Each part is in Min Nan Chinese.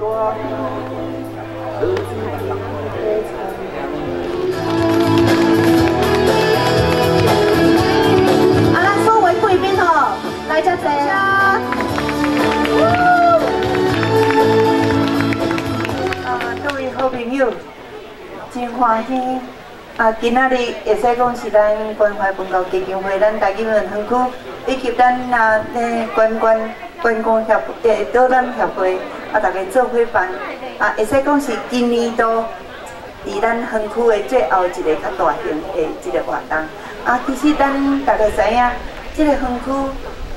大雨，落水的田。啊，咱所有貴賓吼，來遮坐。啊，各位好朋友，真歡喜！啊，今仔日會使講是咱關懷文教基金會，咱台語園園區以及咱啊咧觀光觀光協會、導覽協會啊，大家做伙辦啊，會使講是今年度佇咱園區的最後一個較大型的這個活動。啊，其實咱大家知影，這個園區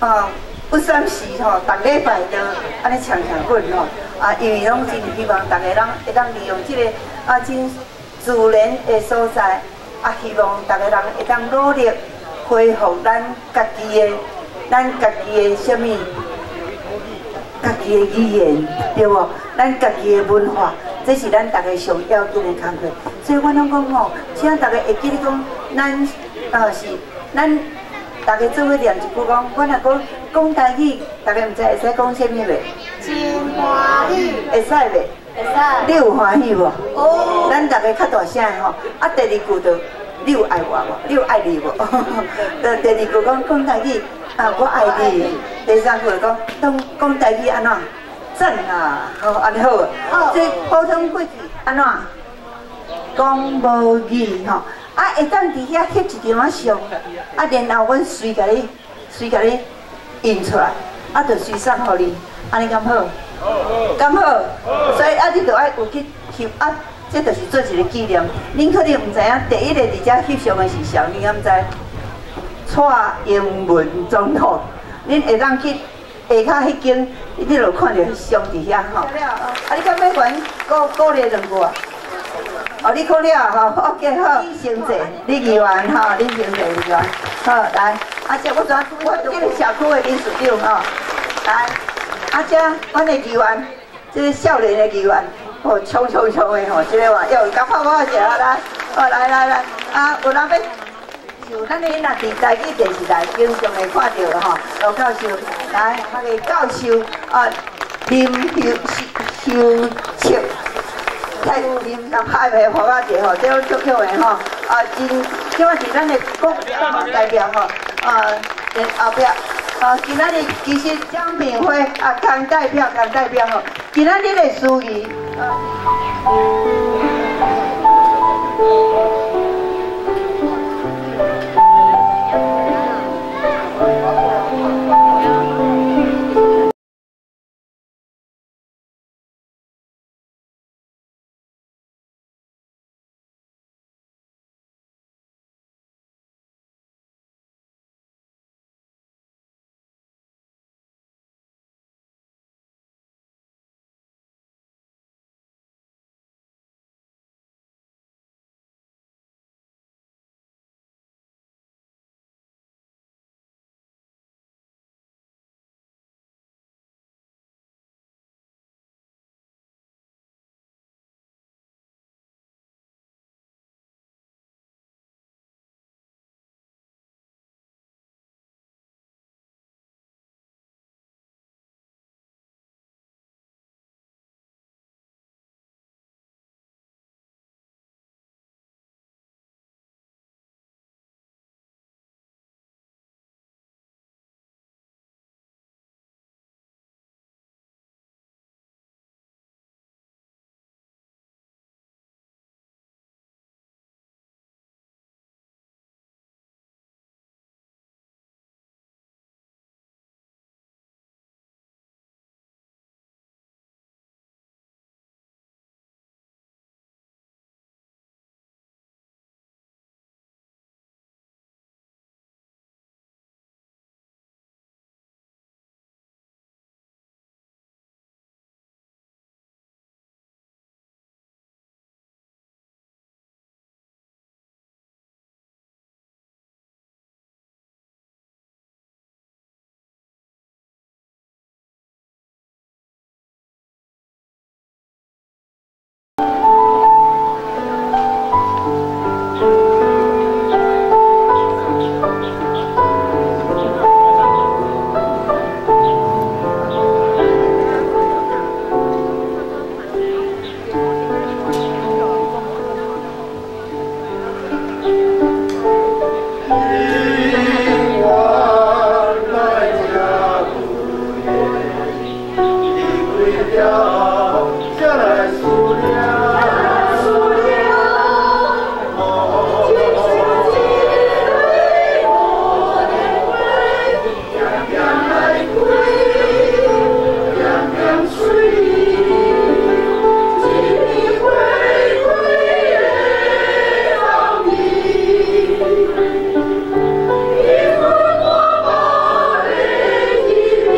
啊，不三時吼，逐禮拜都按呢搶搶滾吼。啊，因為攏真希望逐家人會當利用這個啊真自然的所在，啊，希望逐家人會當努力恢復咱家己的啥物，家己的語言，對無？咱家己的文化，這是咱逐家上要緊的工課。所以我攏講吼，請逐家會記得講，咱啊是咱逐家做伙念一句講，我若講講台語，逐家毋知會使講啥物袂？真歡喜，會使袂？會使。你有歡喜無？有。咱逐家較大聲吼，啊，第二句就你有愛我無？你有愛你無？第二句講講台語，啊，我愛你。第三句講當講台語按怎？讚啊，好，按呢好無？好。這普通過去按怎？講無語吼，啊，會當佇遐翕一張仔相，啊，然後阮隨共你，隨共你印出來，啊，就隨送予你，按呢敢好？敢好？所以啊，你就愛有去翕啊，這就是做一個紀念。恁可能毋知影，第一個佇遮翕相的是誰？你敢知？蔡英文總統，恁會當去下跤彼間，你就看著相佇遐吼。啊，你敢欲還鼓鼓勵兩句啊？哦，你講了吼，OK 好。李先生，李議員吼，李先生議員，好來。啊，這我怎我這個社區的理事長吼，來。啊，這阮的議員，這個少年的議員，哦，衝衝衝的吼，這個話要甲拍拍者來，哦，來來來，啊，有人欲，就咱的若佇台語電視台經常會看著吼，羅教授，來，那個教授啊，林秀秀卓，蔡林甲拍袂拍拍者吼，這足足的吼，啊，真，這擺是咱的國代表吼，啊，後壁。啊，今仔日其實江品輝啊，江代表，江代表吼，今仔日的司儀。才來思念。親像一蕊無蓮花，漸漸來開，漸漸水，一年花開的香味，引阮滿目的意味。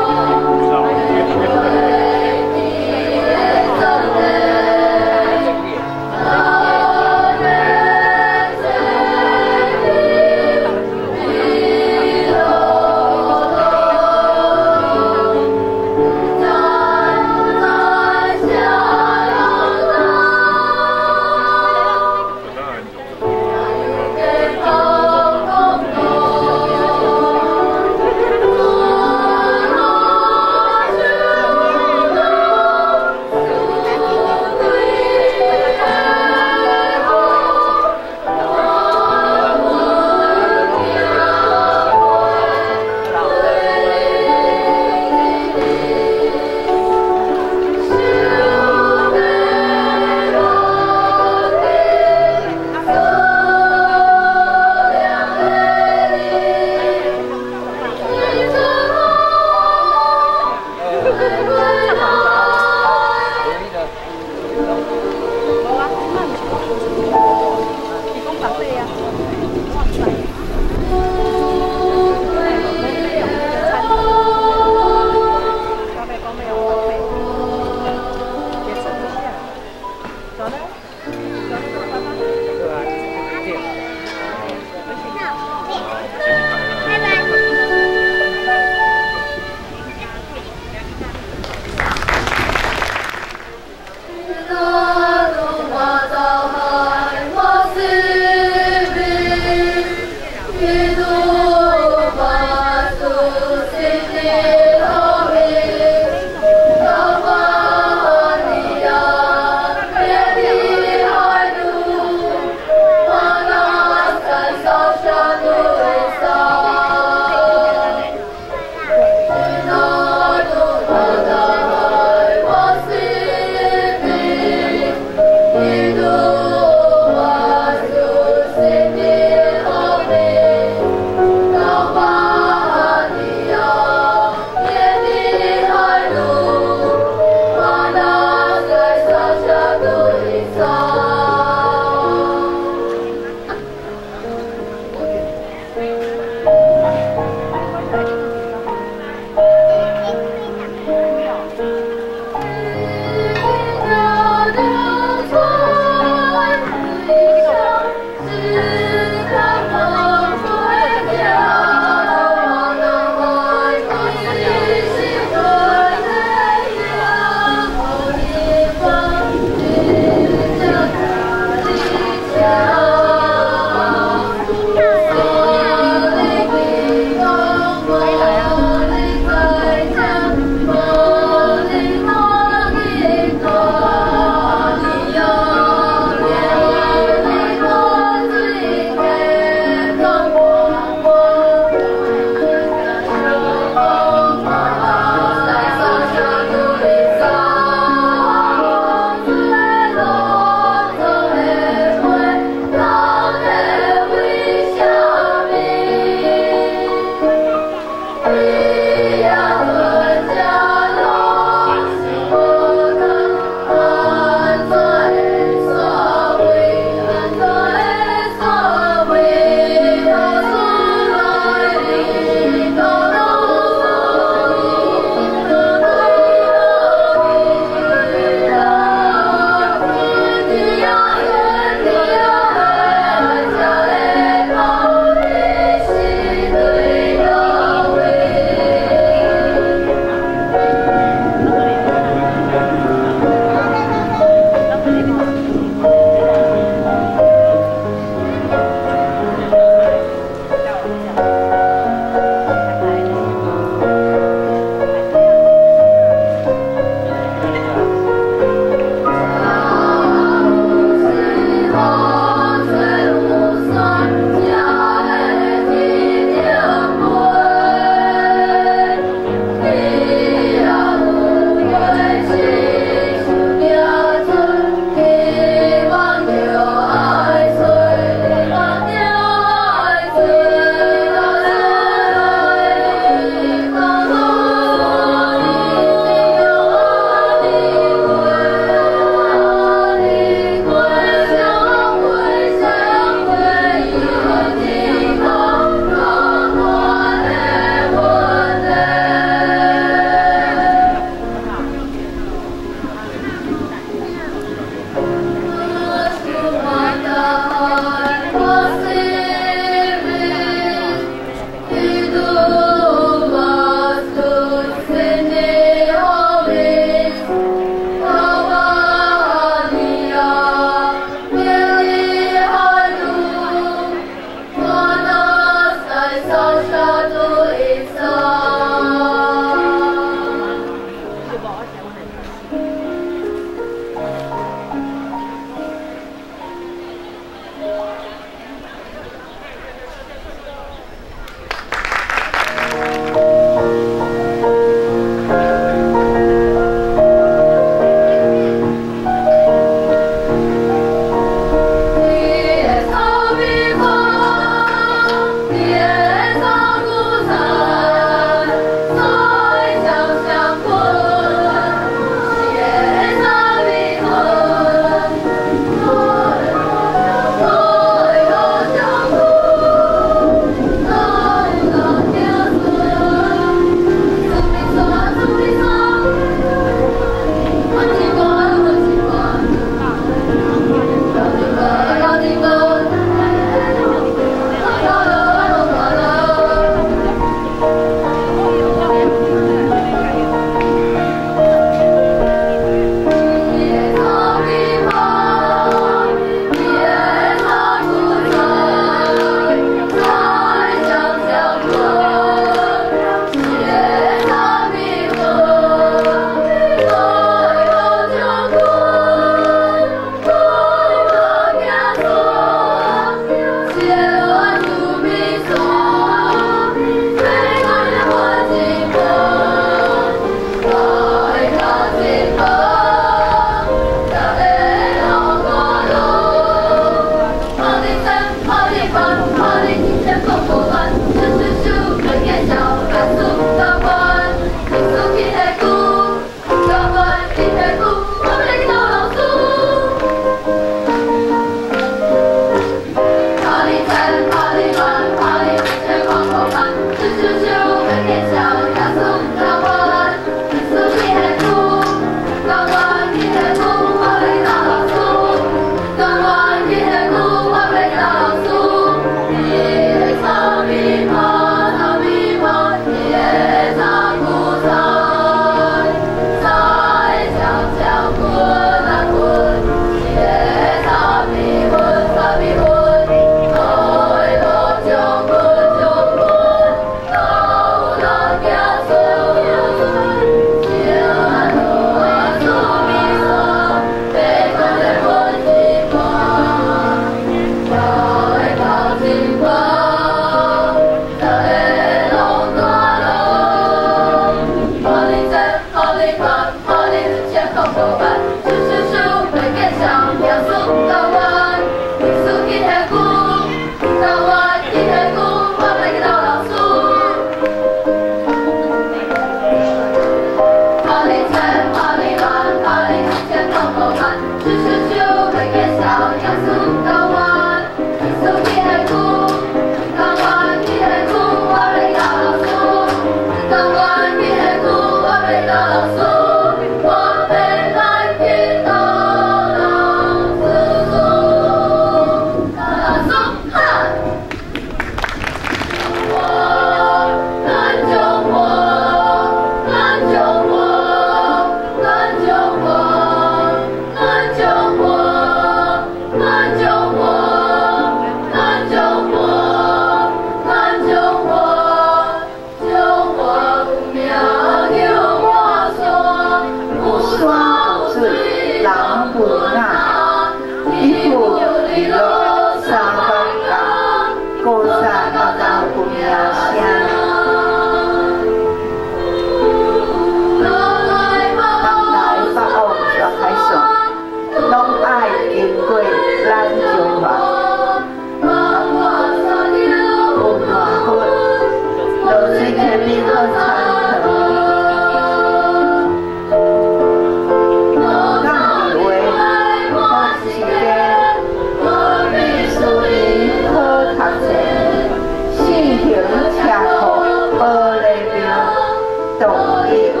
文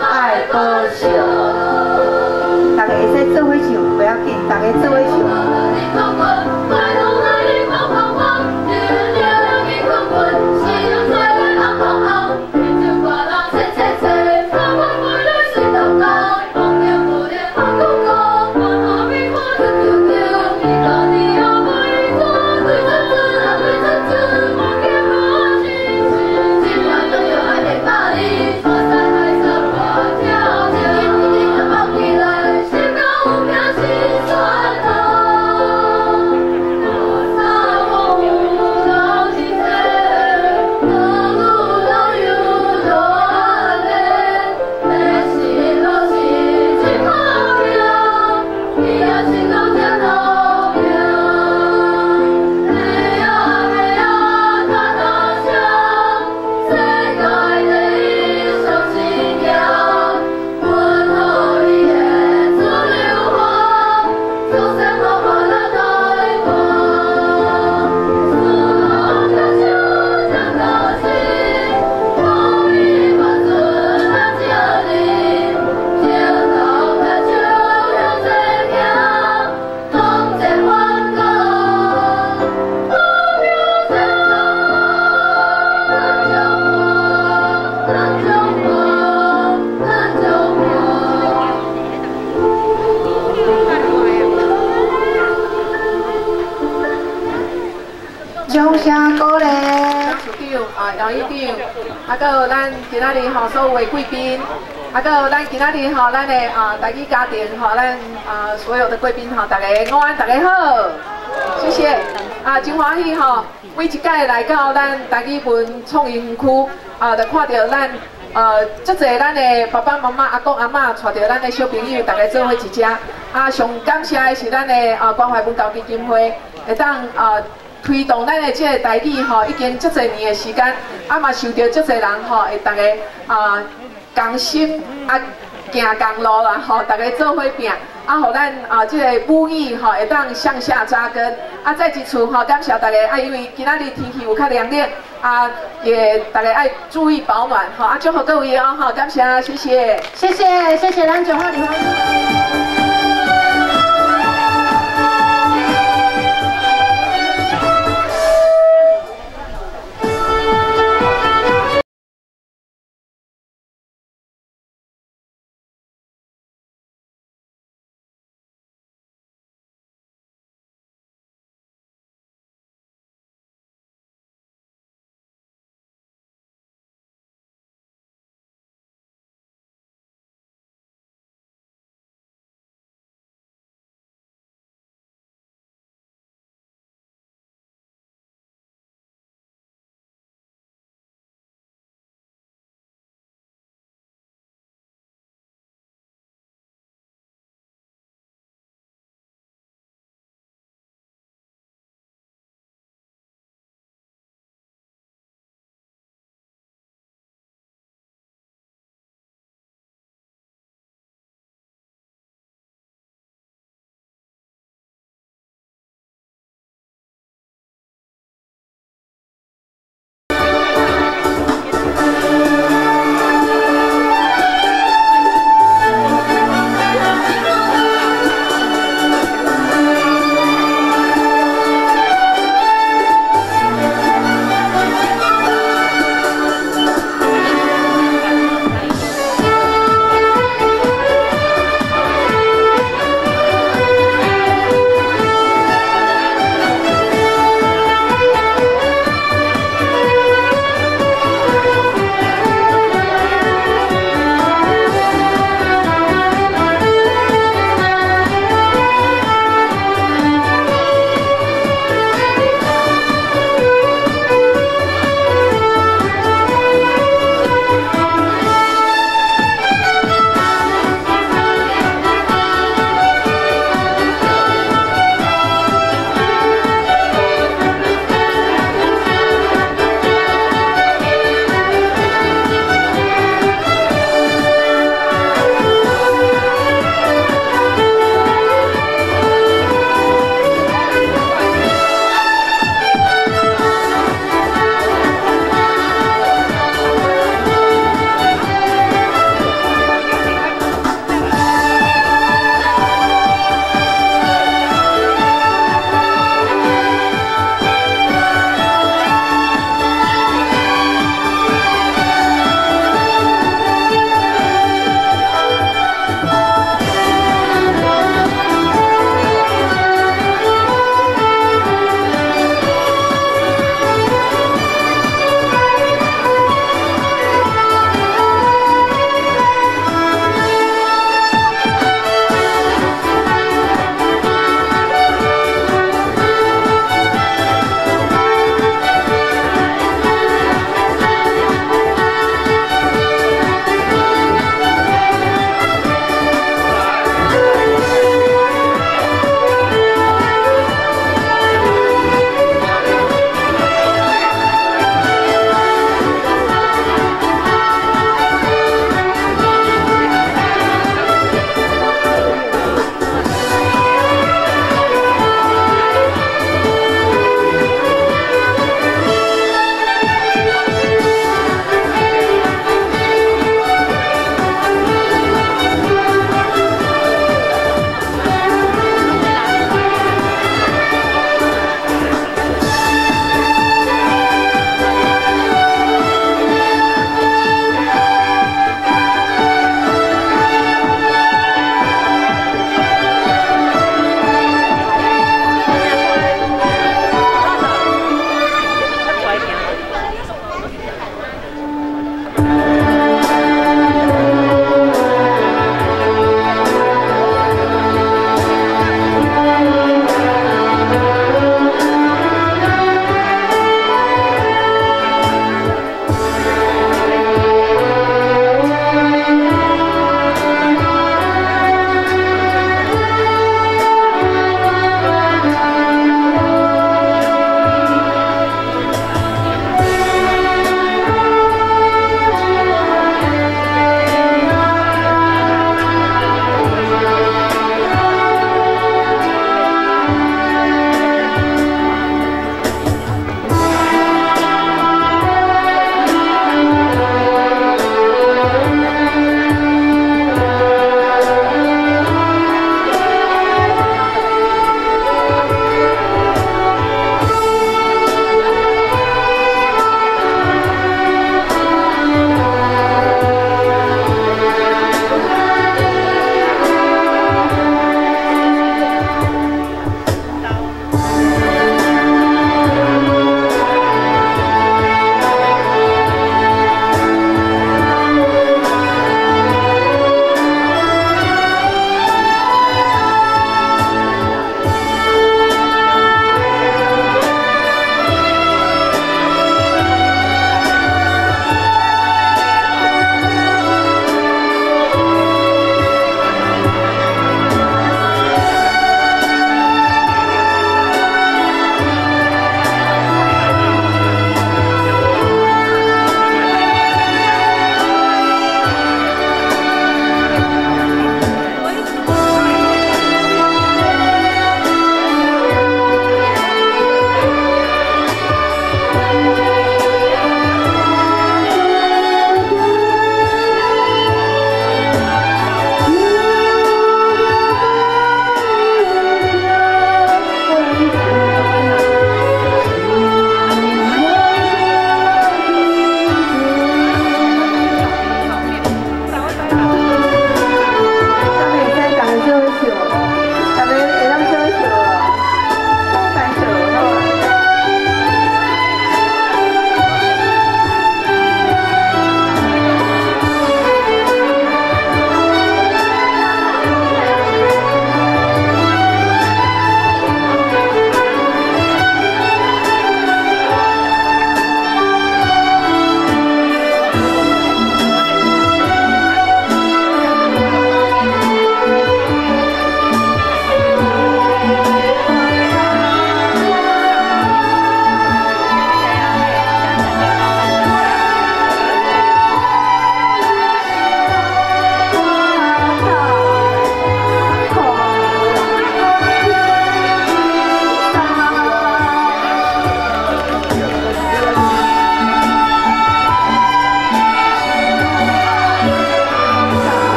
愛保惜。大家會使做伙唱，不要緊，大家做伙唱。掌聲鼓勵。處長啊，姚議長，啊，閣有咱今仔日吼所有的貴賓，啊，閣有咱今仔日吼咱的啊台語家庭吼咱啊所有的貴賓吼，大家午安，大家好，謝謝。啊，真歡喜吼，每一屆來到咱台語文創園區啊，就看著咱足濟咱的爸爸媽媽、阿公阿嬤帶著咱的小朋友，大家做伙佇遮。啊，上感謝的是咱的啊關懷文教基金會，會當啊推動咱的這個台語吼，已經足濟年的時間，啊嘛受著足濟人吼，會逐家啊共心啊行仝路啦吼，逐家做伙拚，啊，予咱啊這個母語吼會當向下紮根。啊，再一次吼感謝大家，啊，因為今仔日天氣有較涼冷，啊，也大家愛注意保暖吼，啊，祝福各位哦，吼，感謝，謝謝，謝謝，謝謝咱彰化地方。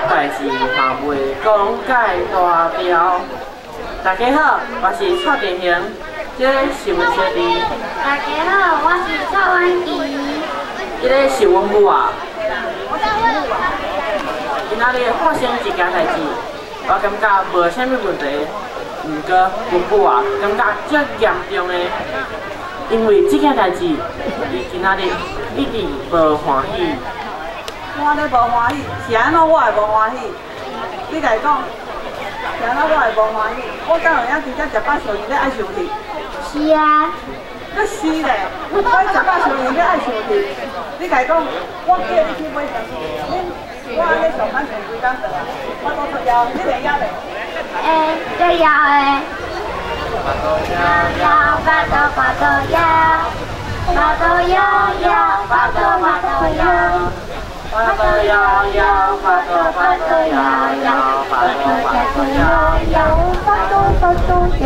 代志嘛袂讲介大条。大家好，我是蔡建兴，这个是阮小弟。大家好，我是蔡婉琪。这个是阮母啊。今仔日发生一件代志，我感觉无啥物问题，毋过阮母啊，感觉足严重的，因为这件代志，伊今仔日一直无欢喜。我咧无欢喜，是按怎我会无欢喜？你家讲，是按怎我会无欢喜？我敢有影直接食饱烧你爱生气？是啊。你是咧，我食饱烧你爱生气？你家讲，我叫你去买啥物？你我按呢上班上规工转来，我拄出枵，你袂枵咧？会，足枵的。枵枵，巴肚巴肚枵，巴肚枵枵，巴肚巴肚枵。巴肚枵枵，巴肚巴肚枵枵，巴肚巴肚枵枵，巴肚巴肚枵。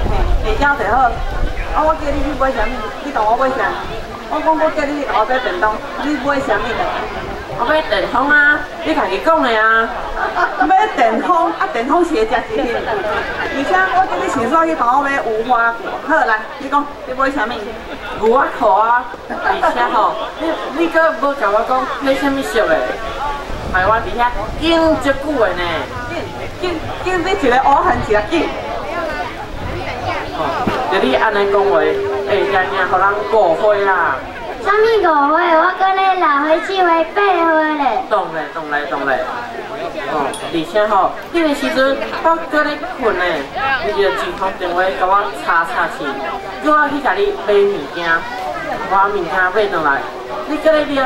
嘿，会晓就好。啊，我叫你去买啥物，你共我买啥？我讲我叫你去共我买便当，你买啥物来？我买电风啊，你家己讲的啊。买电风啊，电风是会食一爿。而且我叫你先煞去帮我买无花果。好，来，你讲你买啥物？牛仔裤啊，而且吼，你阁无共我讲买啥物色的？害我伫遐等足久的呢。紧紧紧，你一个乌汉一个紧。哦，就你按呢讲话，会定定予人误会啦。啥物误会？我阁咧6岁、7岁、8岁咧。当咧，当咧，当咧。哦，而且吼，彼个时阵我阁咧睏呢，伊就一通电话共我吵吵去，叫我去共你买物件。我物件买转来，你阁咧念，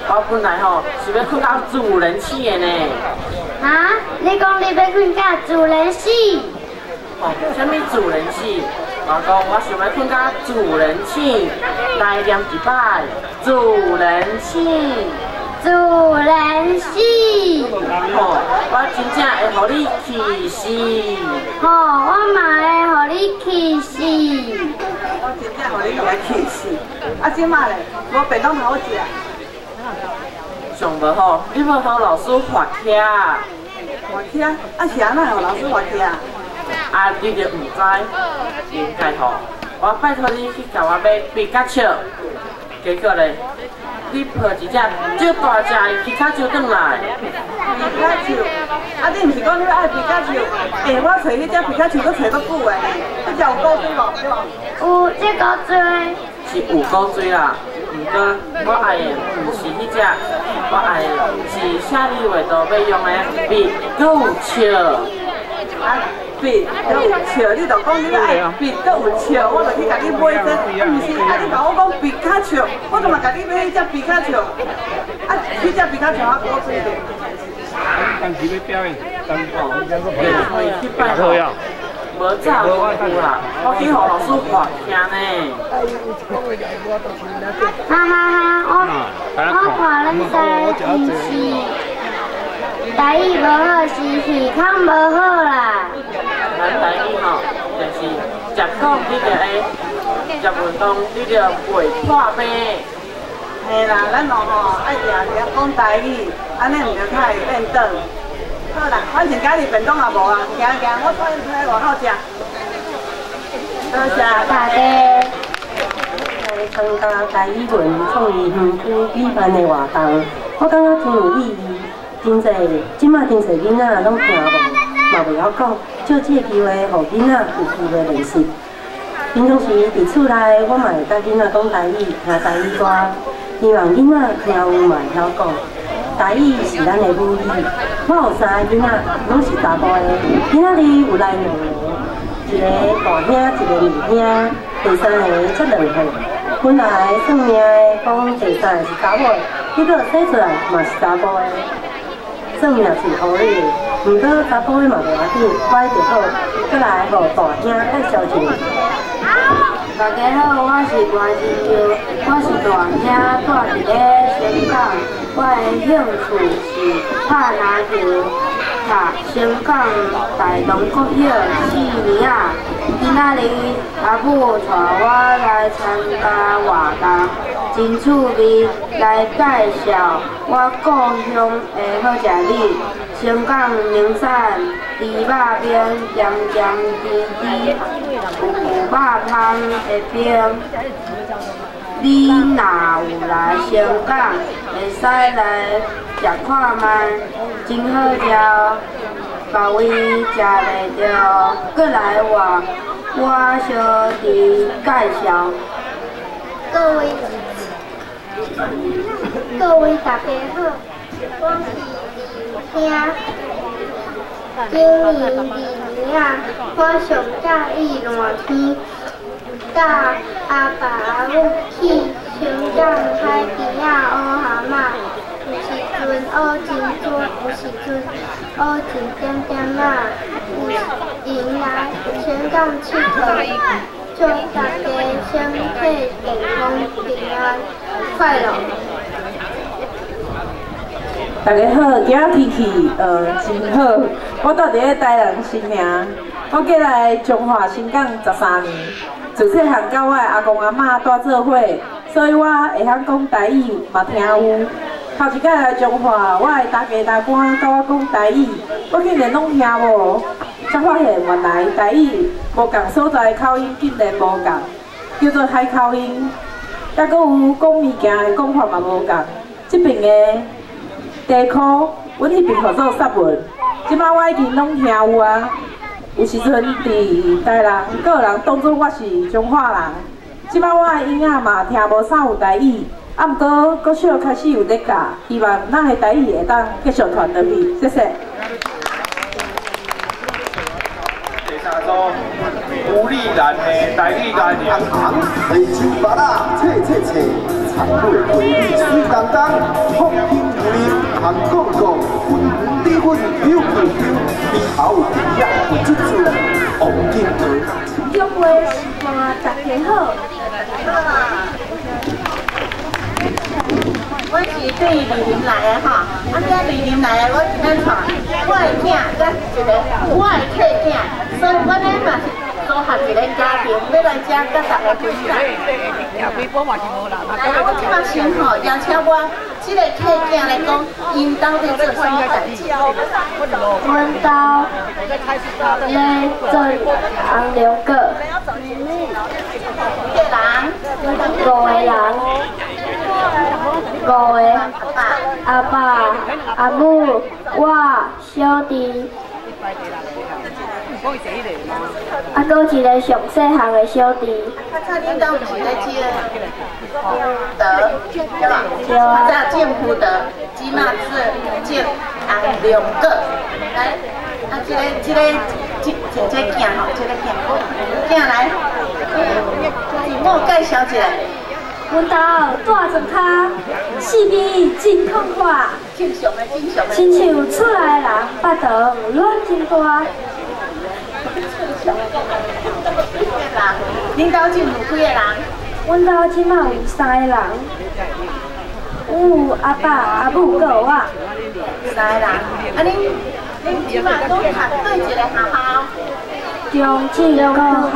我本来吼是欲睏到自然醒的呢。啊？你讲你欲睏到自然醒？哦，啥物自然醒？我讲我想欲睏到自然醒，来念一摆，自然醒。自然醒。吼，我真正会予你气死。吼，我嘛会予你气死。我真正予你来气死。啊，这摆咧，无便当好食。上无好，你无予老师罚起。罚起？啊，是按怎予老师罚起？啊，你就毋知，应该吼，我拜托你去共我买皮卡丘，结果咧，你抱一只足大只的皮卡丘转来。皮卡丘，啊，你毋是讲你爱皮卡丘？欸，我揣彼只皮卡丘阁揣阁久的，彼只有古锥无？对无？有，这古锥。是有古锥啦，毋过我爱的毋是彼只，我爱的是写你画图欲用的笔阁有笑。啊，笔阁有笑，你就讲你爱笔阁有笑，我就去共你买这，啊，毋是，啊，你共我讲皮卡丘，我就嘛共你买彼只皮卡丘，啊，彼只皮卡丘较古锥咧。当时欲表演，当去拜托，无早无啦，我去予老师罚起呢。哈哈哈，我看恁三毋是台语无好，是耳孔无好啦。咱台语吼，就是食讲你就会，食运动你就袂破病。嘿啦，咱拢吼爱定定讲台语，按呢毋著较会变转。好啦，反正今日便当也无啊，行行，我带你出来外口食。多谢大家。来参加台语文创意园区举办的活动，我感觉真有意义。真濟，這馬真濟囡仔攏聽無，嘛袂曉講，借這個機會，予囡仔有機會練習。平常時佇厝內，我嘛會佮囡仔講台語，聽台語歌，希望囡仔聽有嘛會曉講。台語是咱的母語。我有三个囡仔，攏是查埔的。今仔日有來兩个，一個大兄，一個二兄，第三个才2歲。本來算命的講第三个是查某的，結果生出來嘛是查埔的。算命是予你的，毋過查埔的嘛無要緊，乖就好。閣來予大兄介紹一下。大家好，我是郭真耀，我是大兄，住佇咧峴港。我的興趣是拍籃球，讀峴港大同國小4年仔。今仔日阿母帶我來參加活動，真趣味。來介紹我故鄉的好食物：峴港名產豬肉冰，鹹鹹甜甜，有肉芳的冰。你若有來峴港，會使來食看覓，真好食哦！別位食袂著，閣來換我小弟介紹。各位大家好，我是二兄，今年2年仔，我上喜歡熱天，佮阿爸阿母去峴港海边仔学蛤蟆，有时阵学真多，有时阵学一点点仔，有闲来峴港𨑨迌，祝大家身體健康、平安、快樂。大家好，今仔天氣真好，我住佇咧台南新營，我過來彰化新港13年，自細漢佮我的阿公阿嬤蹛做伙，所以我會曉講台語，嘛聽有。頭一擺來彰化，我的大家大官佮我講台語，我竟然攏聽無，才發現原來台語無仝所在口音竟然無仝，叫做海口音，抑閣有講物件的講法嘛無仝，這爿的地區，阮彼爿號做煞文，這擺我已經攏聽有啊。有時陣佇台南，閣有人當作我是彰化人。這擺我的囡仔嘛聽無啥有台語，啊，毋過國小開始有咧教，希望咱的台語會當繼續傳落去。謝謝。第三組，吳麗蘭的台語家庭。红树芭乐，切切切，长尾花米水当当，福兴如林红讲讲，粉底粉溜溜溜，鼻头滴也有一撮王金娥。玉花是伴，大家好。我是对丽林来的吼，啊，这丽林来的，我今仔带我的囝，佮一个我的契囝，所以阮咧嘛是组合一个家庭，欲來遮佮大家分享。來，我這擺先吼邀請我這個契囝來講，𪜶兜咧做啥物代誌？阮兜咧做紅龍果。幾個人？五個人。五個，阿爸、阿母、我、小弟，啊，閣有一個上細漢的小弟。較早恁兜毋是咧種桃，對吧？較早種葡萄，這馬是種紅龍果。來，啊，這囝吼，這個囝，囝來，自我介紹一下。阮兜大庄跤，四季真空闊，正常的，正常的。親像厝內人腹肚暖真大。恁兜這有幾個人？阮兜這馬有三個人，有阿爸、阿母，閣有我。三個人，啊恁這馬都讀佗一个學校？中正國校。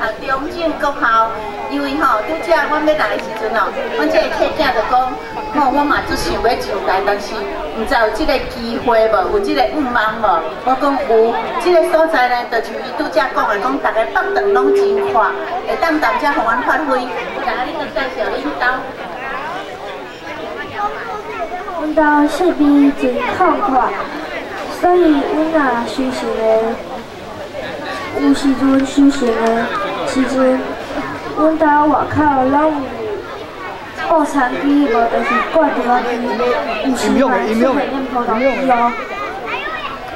讀中正國校，因為吼，拄才阮欲來的時陣哦，阮這個契囝就講，吼，我嘛足想欲上台，但是毋知有這個機會無，有這個願望無？我講有，這個所在呢，就像伊拄才講的，講逐个腹腸攏真闊，會當當遮予阮發揮。來，你閣介紹恁兜。阮兜兜四边真空阔，所以阮若收成的，有时阵收成的时阵，阮兜外口拢有布田机，无就是挂稻仔机，有时嘛会出现葡萄机哦。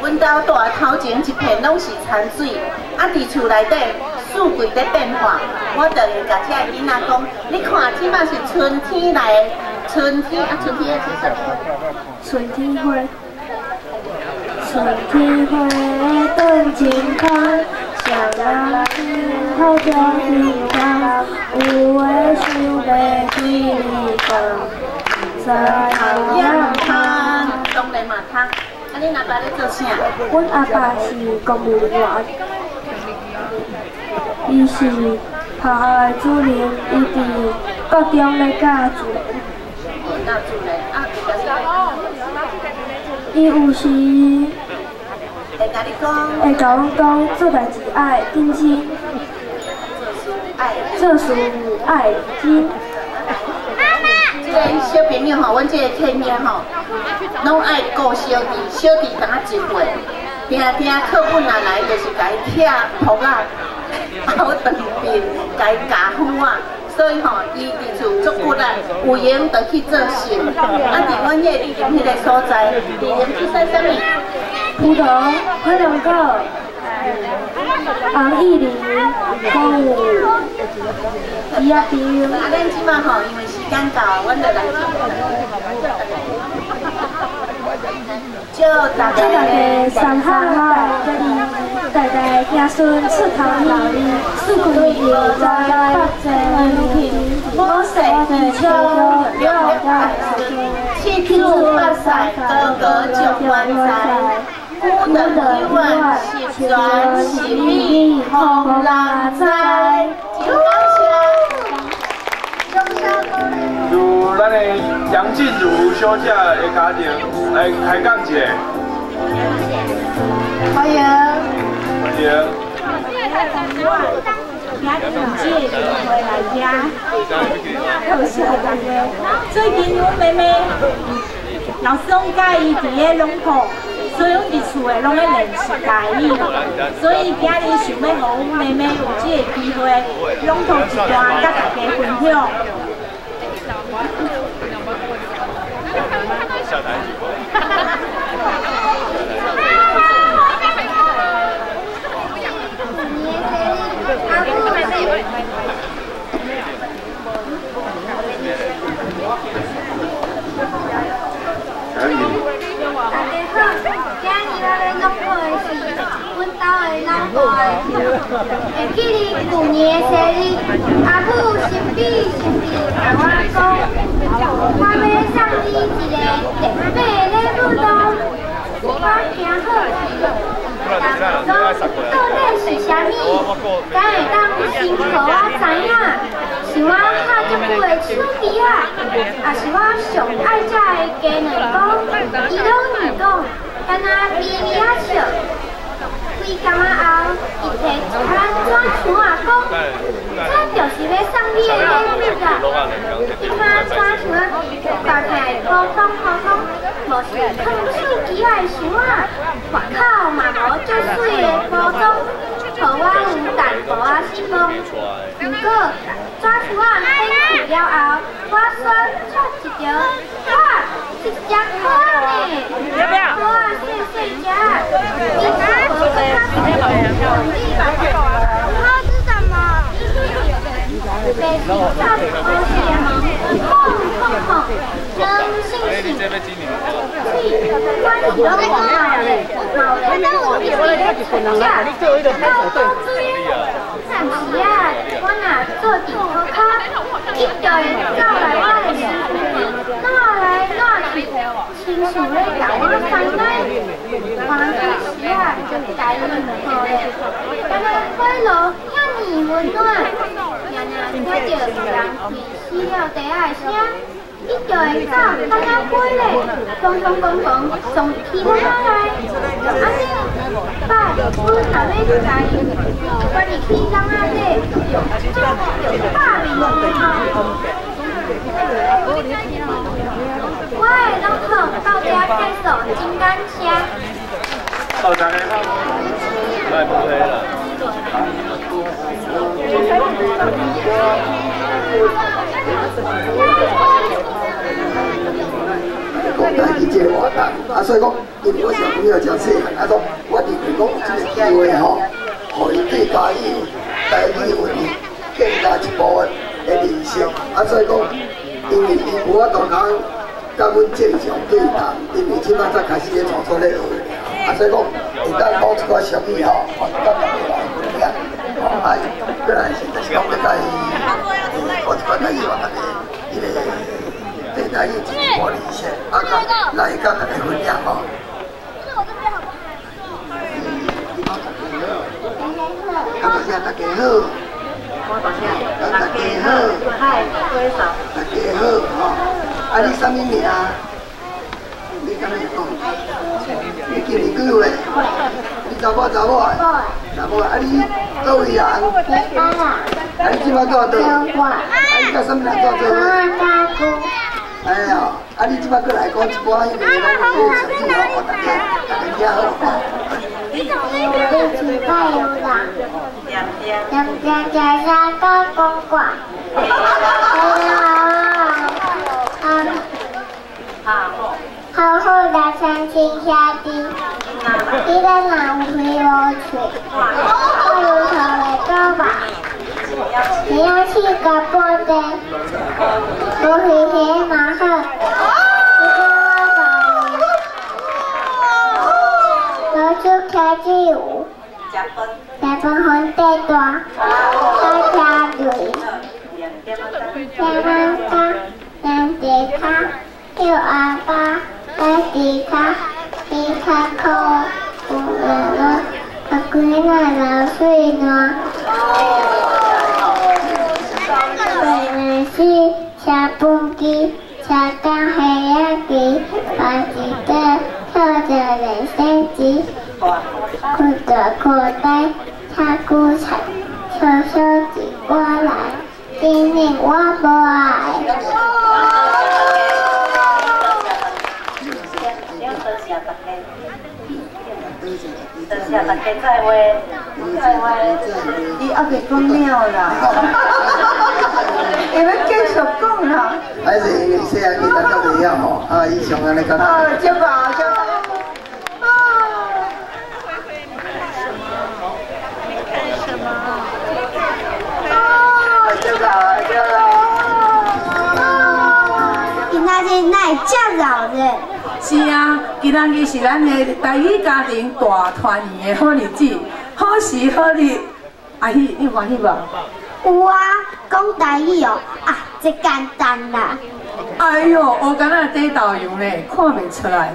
阮兜住头前一片拢是田水，啊，伫厝内底四季咧变化，我就会共这个囡仔讲，你看，这马是春天来的，春天啊，春天是啥物？春天花，春天花长真香，谁人听好着天空，有话想欲对你讲，不知通通。当然嘛通。啊，恁阿爸咧做啥？阮阿爸是公务人员，伊是学校的主任，伊伫国中咧教自然。教自然啊，伊有时会共你讲，会共阮讲做代志爱认真，做事爱认真。这个小朋友吼，阮这个天兄吼，拢爱顾小弟，小弟敢若一岁，定定课本若来就是共伊拆簿仔，拗长鬢，共伊咬胡仔，所以吼，伊伫厝足骨力，有闲就去做事。啊，伫阮迄个丽林彼个所在，丽林出产啥物？葡萄、火龙果、红芋仁，阁有鱼仔肠。啊，咱这马吼，因为时间到，阮就来做。祝大祝大家三哈大吉，代代子孙出头天，四季悠哉，百济平，五世吉祥，六大顺，七祖八世，个个上万财，九长九远，十全十美，予人知。真感谢。由咱的杨静茹小姐的家庭来开讲一下。欢迎。欢迎。今日这个机会来遮，多谢大家。最近阮妹妹老师拢教伊伫咧朗读，所以阮伫厝的拢咧练习台语，所以今日想欲予阮妹妹有这个机会朗读一段，佮大家分享。大家好，今日我欲朗读的是阮兜的老大的，会记得旧年的生日，阿母神秘神秘共我讲，我欲送你一个特别的礼物咯。我听好去，但讲到底是啥物？敢会当先予我知影？是我敲足久的手机仔，抑是我上爱食的鸡卵糕？伊拢毋讲，干焦微微仔笑。几工仔后，伊提一箱纸箱仔讲，这就是欲送你的礼物啦。彼箱纸箱仔大起来普通普通，无是放手机仔的箱仔，外口嘛无足媠的包装，予我有淡薄仔失望。毋过纸箱仔掀开了后，我煞戳一条，哇，是一只兔仔呢！兔仔细细只，伊出无阁较细，兔子什么？白色搭乌色的毛，胖胖胖，真细细，喙关是拢无毛咧，毛咧，一直咧食，够够水。有时啊，我若坐伫涂跤，伊就会走来我的身躯边，挪来挪去，亲像咧共我师奶。欢喜时啊，共伊抱咧，敢若火炉遐尔温暖。定定听著人开死了地仔的声，伊就会走，敢若飞咧，砰砰砰砰，撞入去咱内。按呢，摆，阮若欲共伊关入去笼仔底，就拍面。我我的朗读到这结束，真感谢。好，大家好。来，不会啦。讲台语这个活动，啊，所以讲，因为我小朋友真细汉，啊，讲我认为讲有这个机会吼，予伊对家语、台语文更加一步的认识，啊，所以讲，因为伊无法度通佮阮正常对谈，因为这摆才开始咧创作咧学尔，啊，所以讲会当讲一寡俗语吼，予佮大家来分享，吼，啊，过来是就是讲欲共伊讲一寡台语，予大家彼个。对台语一步认识，啊，来佮大家分享吼。啊，多谢大家好。大家好。大家好吼。啊，你啥物名？你敢会讲？你今年几岁？你查某查某的？查某啊，你佗位人？啊，你这摆住佗？啊，你佮啥物人住做伙？哎呀，啊！你这摆阁来讲一寡彼个拢有个俗语吼，予大家大家听好无？两两两三个公馆。好好来三亲兄弟，你咱若有开无喙，我有头来讲吧。你要去个布袋，无去遐嘛好。你讲我出开始有，食饭红底大，大车队，两弯脚，两只脚，叫阿爸来地脚，地脚裤，有两个，阿龟仔老水烂。是车飞机，车到黑夜机，把一个跳着人生机，裤子裤带，车骨菜，小小一我来，今年我无爱。多谢大家，再会，再会。伊还袂讲了啦。会欲继续讲啦。还是因为细汉囡仔较袂晓吼，啊，以上按呢较。啊，对吧？对吧。啊。啊，对吧？对吧。今仔日哪会遮热闹？是啊，今仔日是咱的台语家庭大团圆的好日子，好时好日。阿喜，你欢喜无？有啊，讲台语哦，啊，这简单啦。哎哟，乌敢若底豆油呢，看袂出来。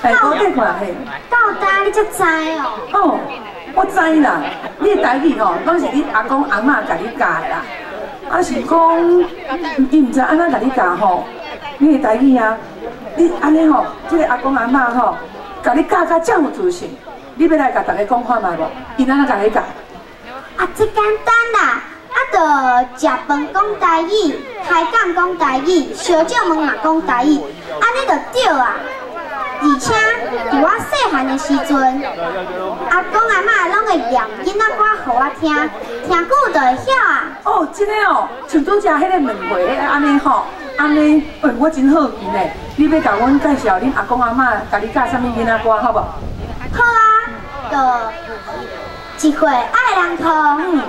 哎，我这看嘿。到今你才知哦？哦，我知啦，你的台语吼，拢是你阿公阿嬷共你教的啦。啊是讲，伊毋知按怎共你教吼？你的台语啊，你按呢吼，这个阿公阿嬷吼，共你教甲遮有自信，你欲来共大家讲看觅无？𪜶按怎共你教？啊，这简单啦，啊，就食饭讲台语，开讲讲台语，相借问嘛讲台语，按呢就对啊。而且伫我细汉的时阵，阿公阿嬷拢会念囡仔歌予我听，听久就会晓啊。哦，真的哦，像拄才彼个两岁彼个按呢吼，按呢，欸，我真好奇呢。你欲共阮介绍恁阿公阿嬷共你教啥物囡仔歌，好无？好啊，就。一岁爱人抱，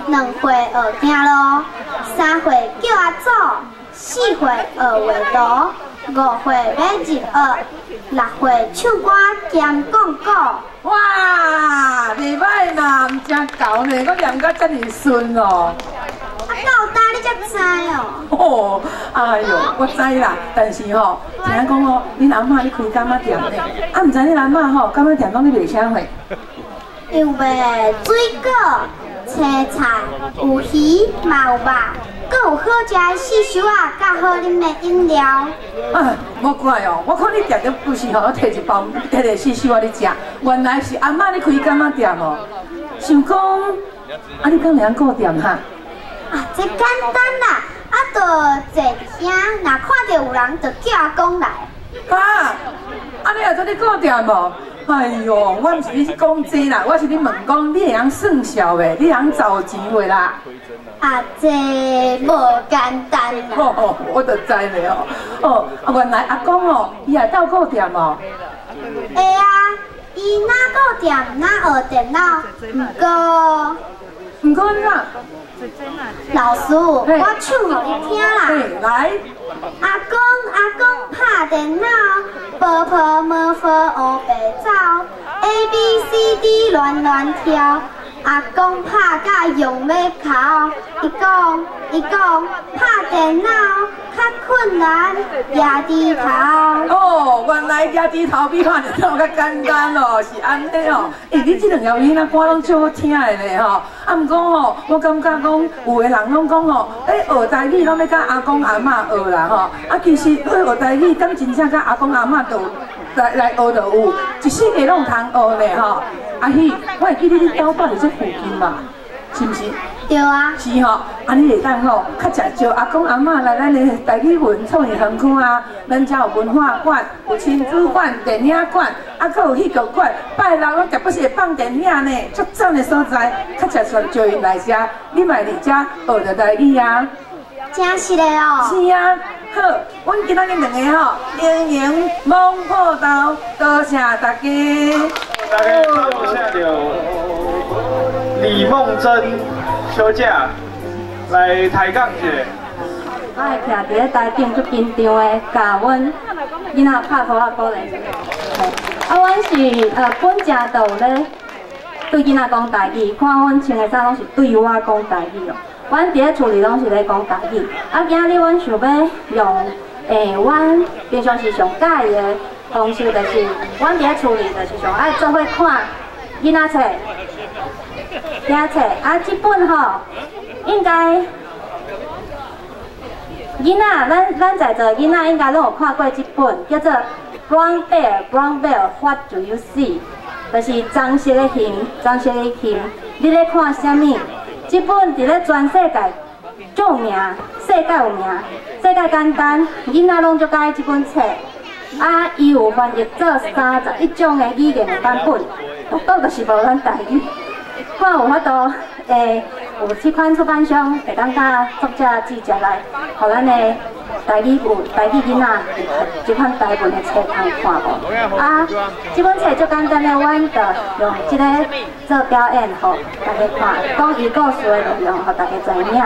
两岁学行路，三岁叫阿祖，四岁学画图，五岁欲入学，六岁唱歌兼讲古。哇，袂歹嘛，毋真𠢕呢，阁念甲遮尔顺哦。啊，到今你才知哦？哦，哎哟，我知啦，但是吼，听讲哦，恁阿嬷咧开柑仔店呢，啊，毋知恁阿嬷吼柑仔店拢咧卖啥货？有卖水果、青菜，有鱼，嘛有肉，阁有好食的四手仔，佮好啉的饮料。啊，无怪哦，我看你定定不时吼，提一包，提个四手仔咧食，原来是阿嬷咧开柑仔店哦。想讲，啊，你敢会晓顾店哈？啊，这简单啦，啊，就坐伫遐，若看著有人就叫阿公來。哈，按呢也做咧顧店哦？哎喲，我毋是咧講這啦，我是咧問講你會曉算數袂？你會曉找錢袂啦？啊，這無簡單啦。哦，我就知咧哦。哦，啊，原來阿公哦，伊也鬥顧店哦。會啊，伊若顧店，若學電腦，毋過，毋過哪？老師，我唱予你聽啦。來。阿公阿公拍電腦，波波摸佛烏白走，A B C D 亂亂跳。阿公拍甲用欲哭，伊講伊講拍電腦較困難，舉豬頭。哦，原來舉豬頭比拍電腦較簡單哦，是按呢哦。欸，你這兩个囡仔歌攏足好聽的咧吼。啊，毋過吼，我感覺講有的人攏講吼，欸，學台語攏欲佮阿公阿嬤學啦吼。啊，其實欲學台語，敢真正佮阿公阿嬤就來來學就有，一世界攏有通學咧吼。阿喜，我會記得你兜住佇這附近吧？是毋是？對啊。是吼，按呢會當吼，較誠招阿公阿嬤來咱的台語文創意園區啊。咱遮有文化館、有親子館、電影館，啊，閣有戲劇館。拜六攏絕不是會放電影呢，足讚的所在，較誠招𪜶來遮，你嘛會佇遮學著台語啊。真實的哦。是啊，好，阮今仔日兩个吼，英雄猛虎鬥，多謝大家。大家多謝著李夢珍小姐來抬槓一下。我會徛佇咧台頂足緊張的，共阮囡仔拍鼓仔鼓勵。啊，阮是本正就有咧對囡仔講台語，看阮穿的衫攏是對我講台語哦。阮佇咧厝裡攏是咧講台語。啊，今日阮想欲用阮平常時上佮意的方式，就是阮佇咧厝裡就是上愛做伙看囡仔冊、囝冊。啊，這本吼應該囡仔，咱在座囡仔應該攏有看過這本，叫做《Brown Bear, Brown Bear, What Do You See》，就是棕色的熊，棕色的熊，你咧看啥物？這本佇咧全世界足有名，世界有名，世界簡單，囡仔攏足佮意這本冊。啊，伊有翻譯做31種的語言的版本，獨獨就是無咱台語。看有法度，有這款出版商會當佮作者直接來，予咱的台語有台語囡仔有這款台文的冊通看無？啊，這本冊足簡單的，阮就用這個做表演，予大家看，講伊故事的內容，予大家知影。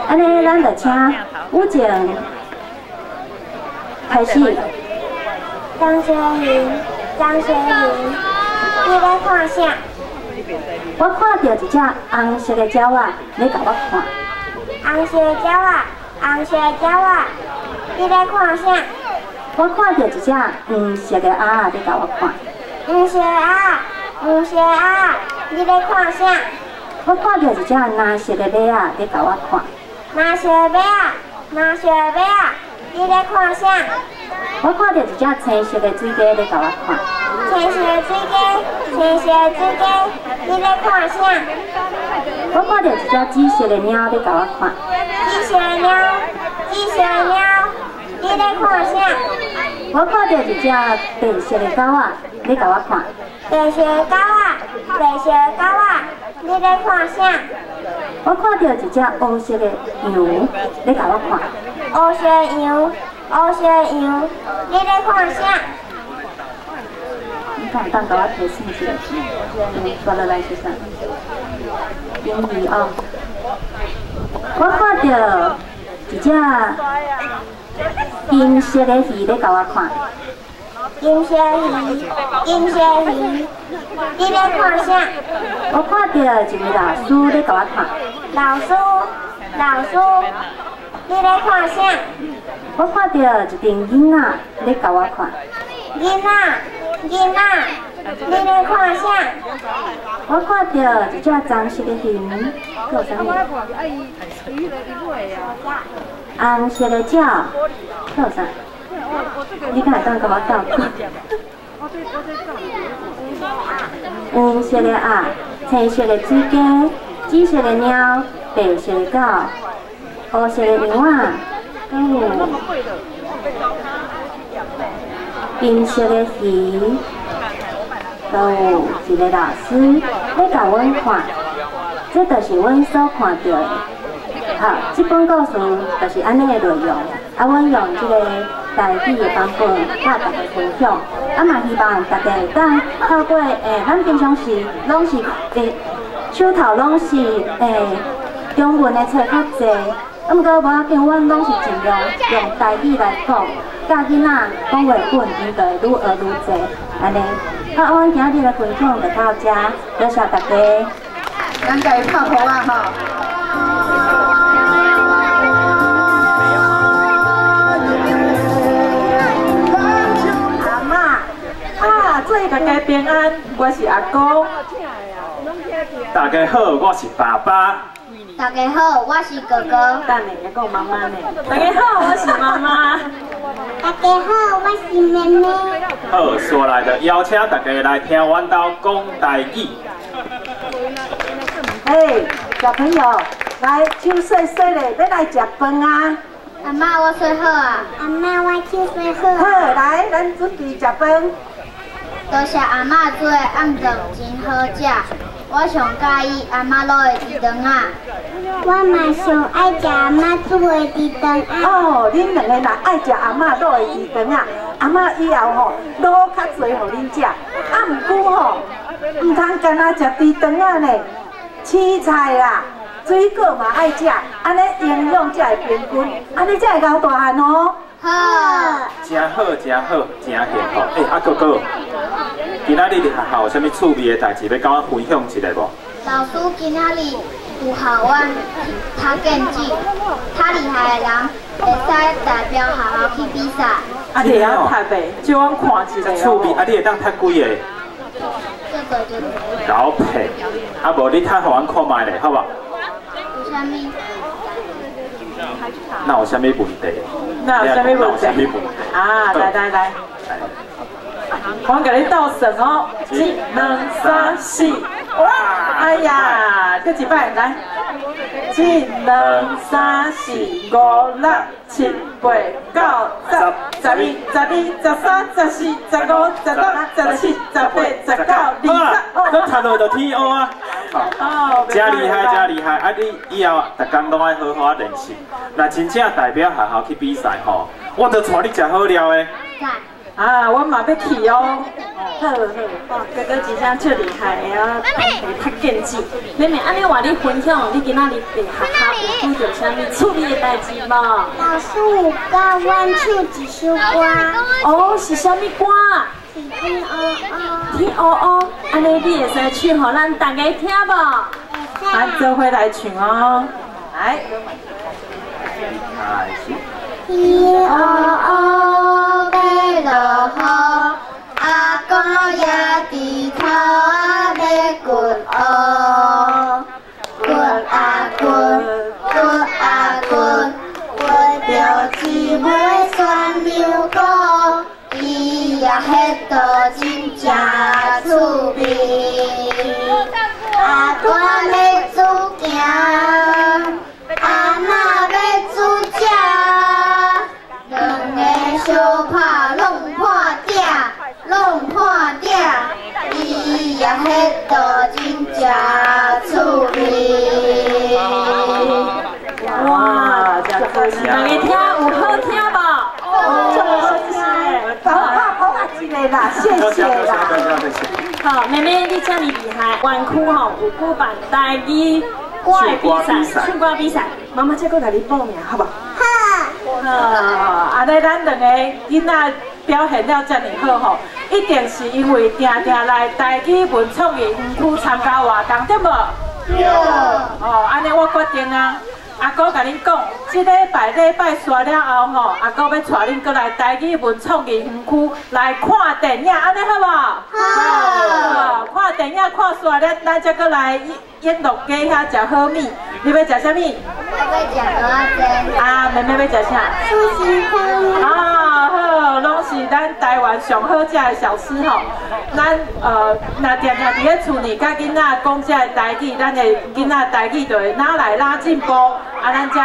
按呢，咱就請雨靜開始。張學雲，張學雲，你咧看啥？我看著一隻紅色的鳥仔，咧共我看。紅色鳥仔，紅色鳥仔，你咧看啥？我看著一隻黃色的鴨仔，咧共我看。黃色鴨，黃色鴨，你咧看啥？我看著一隻藍色的馬仔，咧共我看。藍色馬仔，藍色馬仔，你咧看啥？我看著一隻青色的水雞咧共我看。青色水雞，青色水雞，你咧看啥？我看著一隻紫色的貓咧共我看。紫色貓，紫色貓，你咧看啥？我看著一隻白色的狗仔咧共我看。白色狗仔，白色狗仔，你咧看啥？我看著一隻烏色的羊咧共我看。烏色羊，烏色羊，你咧看啥？你敢會當共我提醒一下？煞落來是啥？英語哦。我看著一隻金色的魚咧共我看。金色魚，金色魚，你咧看啥？我看著一位老師咧共我看。老師，老師，你咧看啥？我看著一陣囡仔咧共我看。囡仔，囡仔，你咧看啥？我看著一隻棕色的熊，閣有啥物？紅色的鳥，閣有啥？你敢會當共我鬥？黃色的鴨，青色的水雞，紫色的貓，白色的狗，烏色的羊仔，阁有金色的鱼，阁有一个老师咧共阮看，这就是阮所看著的。好，这本故事就是按呢的内容。啊，阮用这个台语的版本，佮大家分享。啊，嘛希望大家会当透过咱平常时拢是手头拢是中文的册较济，啊，毋过无要紧，阮拢是尽量用台语来讲，教囡仔讲话本，𪜶就会愈学愈济，按呢。啊，阮今日的分享就到遮，多谢大家。咱共伊拍鼓仔吼。阿嬷，啊，大家平安，我是阿公。大家好，我是爸爸。大家好，我是哥哥。等下，还阁有妈妈呢。大家好，我是妈妈。大家好，我是妹妹。好，煞来就邀请大家来听阮兜讲台语。哎，小朋友，来手洗洗咧，欲来食饭啊！阿嬷，我洗好啊。阿嬷，我手洗好。好，来，咱准备食饭。多谢阿嬷煮的暗顿真好食，我上佮意阿嬷卤的猪肠仔。我嘛上爱食阿嬷煮的猪肠仔。哦，恁两个若爱食阿嬷卤的猪肠仔，阿嬷以后吼卤较济予恁食。啊，毋过吼，毋通干焦食猪肠仔呢，青菜啦、水果嘛爱食，按呢营养才会平均，按呢才会𠢕大汉哦。好。真好，真好，真幸福。欸，啊哥哥，今仔日伫学校有啥物趣味的代志欲佮阮分享一下无？老师今仔日有予阮踢毽子，较厉害的人会使代表学校去比赛。啊，你会晓踢袂？借阮看一下。趣味，啊，你会当踢几个？这个就。𠢕骗，啊无你踢予阮看觅咧，好无？有啥物？那有啥物问题？那有啥物问题？啊，来来来，我共你斗算哦，一、两、三、四，哇！哎呀，阁一摆来，一、两、三、四、五、六、七、八、九、十、十一、十二、十三、十四、十五、十六、十七、十八、十九、二十。阁踢落就天乌啊！哦，真厉害，真厉害！啊，你以后逐工拢爱好好练习。若真正代表学校去比赛吼，我就带你食好料的。啊，我嘛欲去哦。好好，哥哥真正足厉害，会晓会踢毽子。妹妹，按呢话你分享，你今仔日伫学校有拄著啥物趣味的代志无？老师有教阮唱一首歌。哦，是啥物歌？是天乌乌。天乌乌，按呢你会使唱予咱大家听无？咱做伙来唱哦，来。天乌乌欲落雨，阿公也伫头仔欲掘乌，掘啊掘，掘啊掘，掘著一尾酸溜菇，伊也彼道真正趣味。阿公欲煮行，阿嬷欲煮食。两个相拍弄破鼎，弄破鼎，伊也彼道真正趣味。哇，真好听！大家听有好听无？足好听的，拍拍一个啦，谢谢啦。好，妹妹你遮尔厉害，园区吼有举办台语歌的比赛，唱歌比赛，妈妈再阁共你报名，好无？好。好，按呢咱两个囡仔表现了遮尔好吼，一定是因为定定来台语文创意园区参加活动，对无？对。哦，按呢我决定啊。阿姑共恁讲，这礼拜礼拜煞了后吼，阿姑欲带恁阁来台语文创意园区来看电影，按呢好无？好。看电影看煞了，咱才阁来永乐街遐食好物。你欲食啥物？我欲食蚵仔煎。啊，妹妹欲食啥？寿司汤。啊，好，拢是是咱台湾上好食的小吃吼。咱若定定伫咧厝里佮囡仔讲这个台语，咱的囡仔台语就会哪来哪进步，啊，咱这个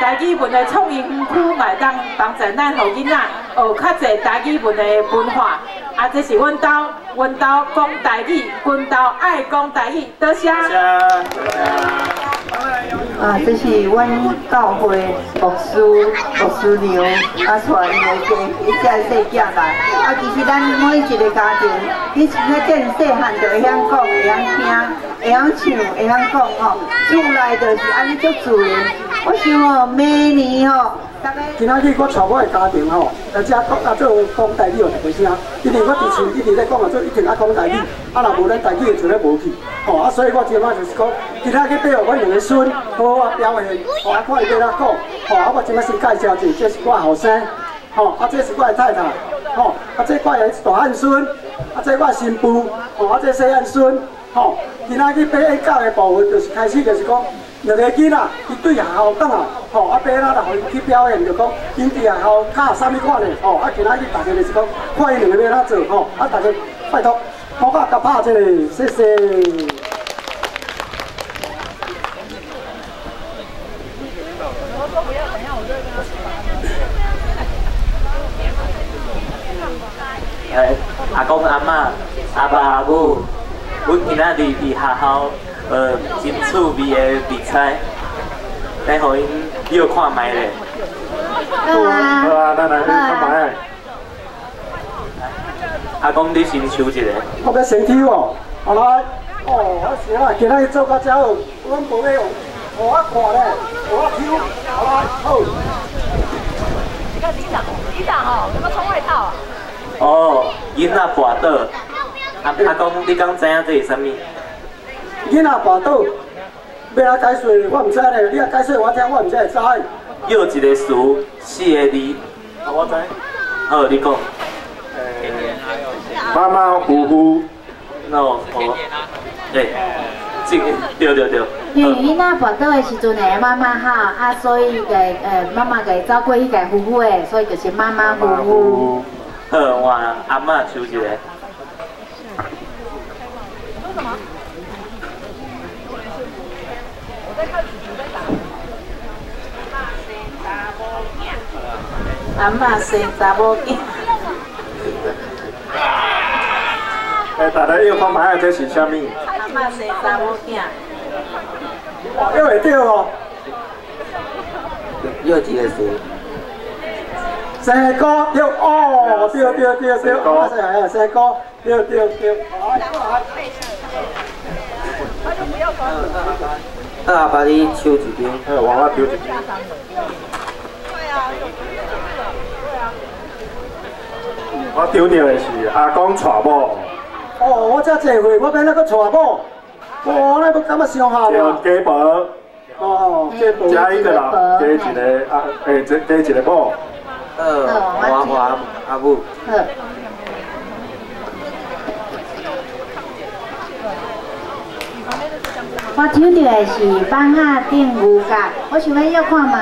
台语文的创意园区嘛会当帮助咱，予囡仔学较济台语文的文化。啊，这是阮兜，阮兜讲台语，阮兜爱讲台语，多谢。啊，这是阮教会牧师、牧师娘啊，带𪜶的家，伊这细囝来。啊，其实咱每一个家庭，你从细细汉就会晓讲，会晓听，会晓唱，会晓讲吼。厝内就是按呢足自然。我想吼，明年吼。今仔日我带我的家庭吼，来遮讲啊做讲台语，予大家听。因为我伫厝一直咧讲啊，做一定爱讲台语，啊若无咱台语就咧无去。吼啊，所以我这摆就是讲，今仔日缀予阮两个孙好好表现，吼啊看伊欲按怎讲。吼啊，我这摆先介绍者，这是我后生，吼啊这是我的太太，吼啊这我的大汉孙，啊这我新妇，吼啊这细汉孙，吼今仔日欲演讲的部分，就是开始就是讲。两个囡仔，伊对学校转来，吼，啊，欲按怎来予𪜶去表演，就讲𪜶伫学校教啥物款的，吼，啊，今仔日大家就是讲，看𪜶两个欲按怎做，吼，啊，大家拜托，好啊，共拍一下，谢谢。阿公阿嬷、阿爸阿母，阮今仔日伫学校。真趣味的比赛，来予𪜶约看觅咧。好啊，好啊，咱来看觅。阿公，你先抽一个。我欲先抽哦，好来，哦，啊是啊，今仔日做甲遮好，阮无欲用，予我看咧，予我抽，好来，好。你看里长，里长吼，有没有穿外套啊？哦，囡仔跋倒。阿公，你敢知影这是啥物？囡仔跋倒，欲按怎解说？我毋知咧，你若解说我听，我毋才会知。约一个词，四个字。啊，我知。好，你讲。马马虎虎。哦哦，对，这个对对对。因为囡仔跋倒的时阵会妈妈吼，啊，所以个妈妈共走过去共扶扶的，所以就是马马虎虎。好，换阿嬷抽一个。阿嬷生查某囝。欸，大家约看觅这是啥物？阿嬷生查某囝。约会著哦。约一个词。生菇对哦，对对对对，啊是生菇，对对对。啊，阿爸你抽一张。欸，我抽一张。我抽著的是阿公娶某。哦，我才济岁，我欲按怎阁娶某？哦，那欲感觉伤好啊。加婆。哦，加婆。加一个人，加一个啊，欸，加一个某。我阿母。好。我抽著的是放仔顶牛角，我想欲约看觅。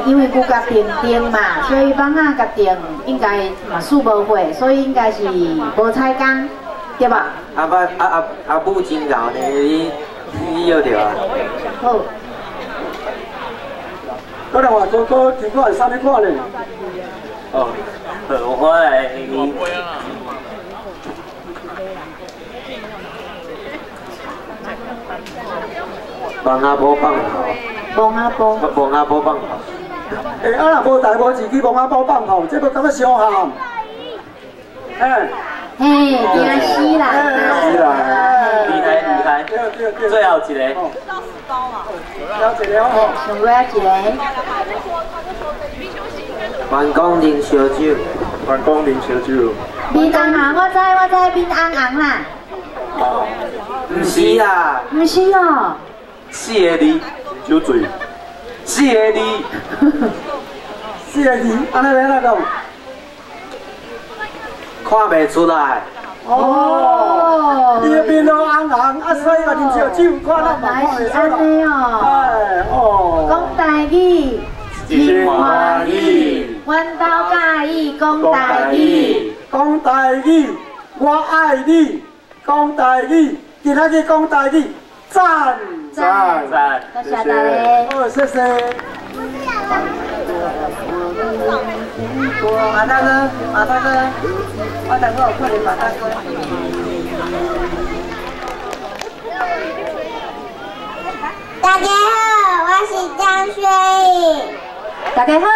因为牛角定定嘛，所以放仔甲定应该嘛输无火，所以应该是无彩工，对吧？阿爸阿母真𠢕呢，你约著啊？好。过来话哥哥，听看是啥物款呢？哦，好，我来。王阿婆放炮。王阿婆。王阿婆放炮。欸，啊若无代无志去王阿婆放炮，这欲感觉伤喊。欸。嘿，惊死啦！死啦！厉害厉害！最后一个。最后一个吼。上尾一个。员工啉烧酒。员工啉烧酒。面红红，我知我知，面红红啦。毋是啦。毋是哦。四个字。酒醉。四个字。四个字，按呢欲按怎讲？看袂出来。哦，伊的面拢红红，啊，所以嘛啉烧酒，看咱嘛看袂出来。哦。哎，哦。讲台语，真欢喜。我阮兜佮意讲台语，讲台语，我爱你，讲台语，今仔日讲台语，赞赞赞，多谢大家。好，谢谢。马大哥，马大哥，我等下有看到马大哥。大家好，我是张宣颖。大家好，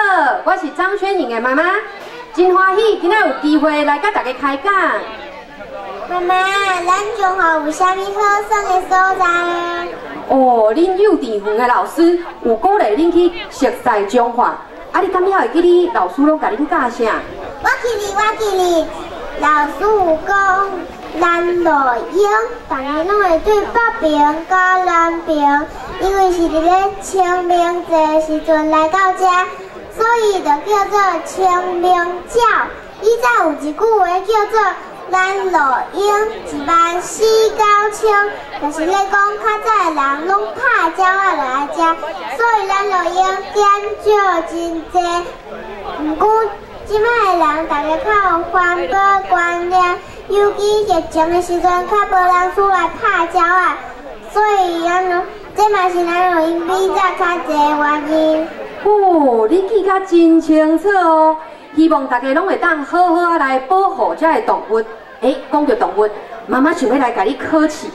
我是张宣颖的妈妈，真欢喜今仔有机会来佮大家开讲。妈妈，咱中华有啥物好耍的所在啊？哦，恁幼稚园的老师有鼓励恁去熟似彰化，啊，你敢晓会记你老师拢共恁教啥？我记得，我记得，老师有讲，咱露营，逐家拢会对北边佮南边，因为是伫咧清明节时阵来到遮，所以就叫做清明鸟。以前有一句话叫做“咱露营149,000”，就是咧讲较早的人拢拍鸟仔落来食，所以咱露营减少真济。毋过这摆的人，大家较有环保观念，尤其疫情的时阵，较无人出来拍鸟仔，所以咱这嘛是咱露营比早较济的原因。哦，你记甲真清楚哦！希望大家拢会当好好仔来保护遮个动物。欸，讲到动物，妈妈想欲来共你考试，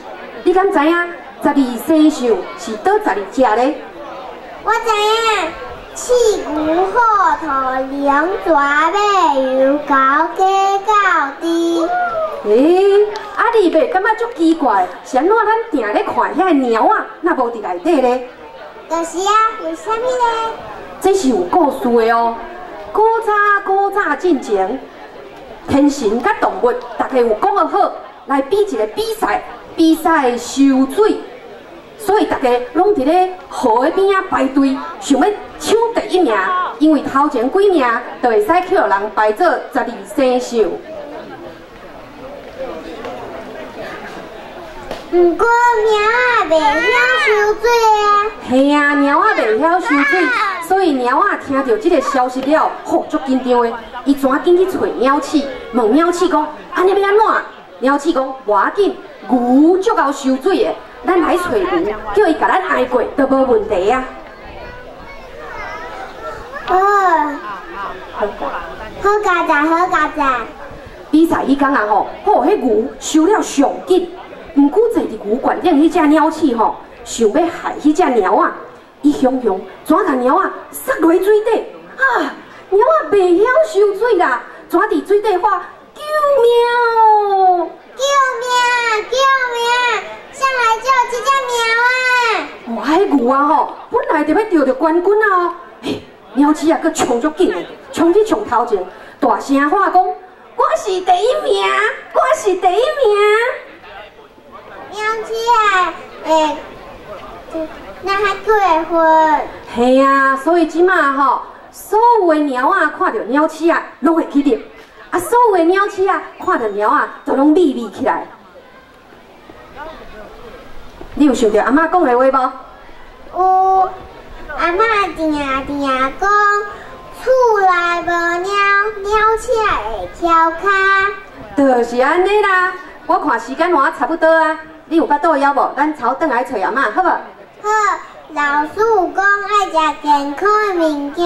你敢知影十二生肖是佗十二只咧？我知影，鼠、牛、虎、兔、龙、蛇、马、羊、狗、鸡、狗、猪。欸，啊你袂感觉足奇怪？是按怎咱定咧看遐个猫仔，若无伫内底咧？就是啊，为啥物咧？这是有故事的哦。古早古早进前，天神佮动物，大家有讲好来比一个比赛，比赛收水，所以大家拢伫咧河的边仔排队，想欲抢第一名，因为头前几名就会使去予人排做十二生肖。毋过猫仔袂晓收水啊。嘿啊，猫仔袂晓收水，所以猫仔听到这个消息了，吼，足紧张的，伊赶紧去揣鸟鼠，问鸟鼠讲：按呢欲按怎？鸟鼠讲：无要紧，牛足𠢕收水的，咱来揣牛，叫伊共咱挨过，就无问题啊。哦，好佳哉，好佳哉。比赛彼工啊吼，吼，彼牛收了上紧。毋过坐伫牛圈顶彼只鸟鼠吼，想欲害彼只猫仔，伊雄雄怎共猫仔塞落水底啊！猫仔袂晓收水啦，怎伫水底喊救命！救命！救命！上来救这只猫啊！哇，彼牛啊吼，本来就欲得著冠军啊哦，嘿，猫鼠啊，阁冲足紧的，冲去上头前，大声喊讲：我是第一名，我是第一名！猫鼠啊，会，那较过分。嘿啊，所以这马吼，所有的猫仔看著鸟鼠仔，拢会去猎；啊，所有的鸟鼠仔看著猫仔，就拢秘密起来。你有想著阿嬷讲的话无？有，阿嬷定定讲，厝内无猫，鸟鼠仔会翘跤。就是按呢啦，我看时间换差不多啊。你有腹肚枵无？咱头转来揣阿嬷，好无？好，老师有讲爱食健康的物件，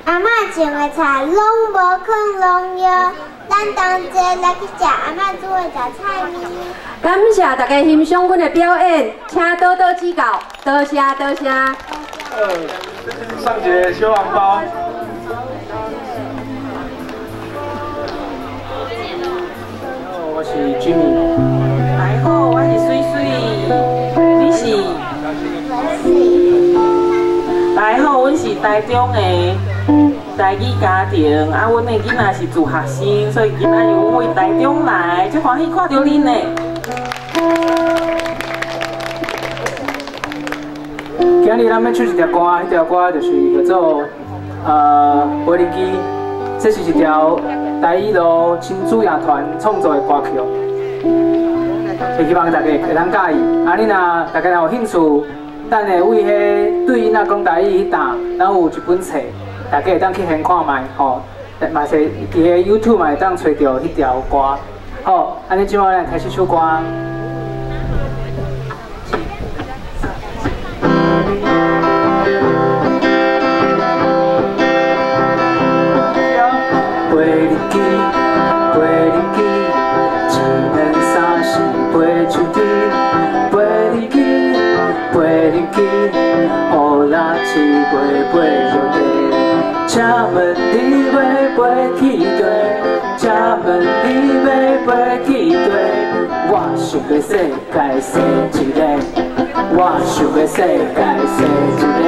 阿嬷种的菜拢无放农药，咱同齐来去食阿嬷煮的杂菜面。感谢大家欣赏阮的表演，请多多指教，多谢多谢。上一个小红包。我是 Jimmy。大家好，我是水水，你是？大家好，阮是台中的台语家庭，啊，阮的囡仔是自学生，所以今仔日阮为台中来，足欢喜看著恁呢。今日咱欲唱一条歌，彼条歌就是叫做《无人机》，这是一条台语路亲子乐团创作的歌曲。希望大家会当佮意。啊，你若大家若有兴趣，等下为彼对囡仔讲台语彼搭，咱有一本册，大家會當去現看覓吼，嘛是佇个 YouTube 嘛會當揣著彼條歌。好，按呢這擺咱開始唱歌。飛入去，飛入去，一兩三四飛出去，飛入去，飛入去，烏拉七飞飞落地。請問你欲飛去佗？請問你欲飛去佗？我想欲世界踅一个，我想欲世界踅一个。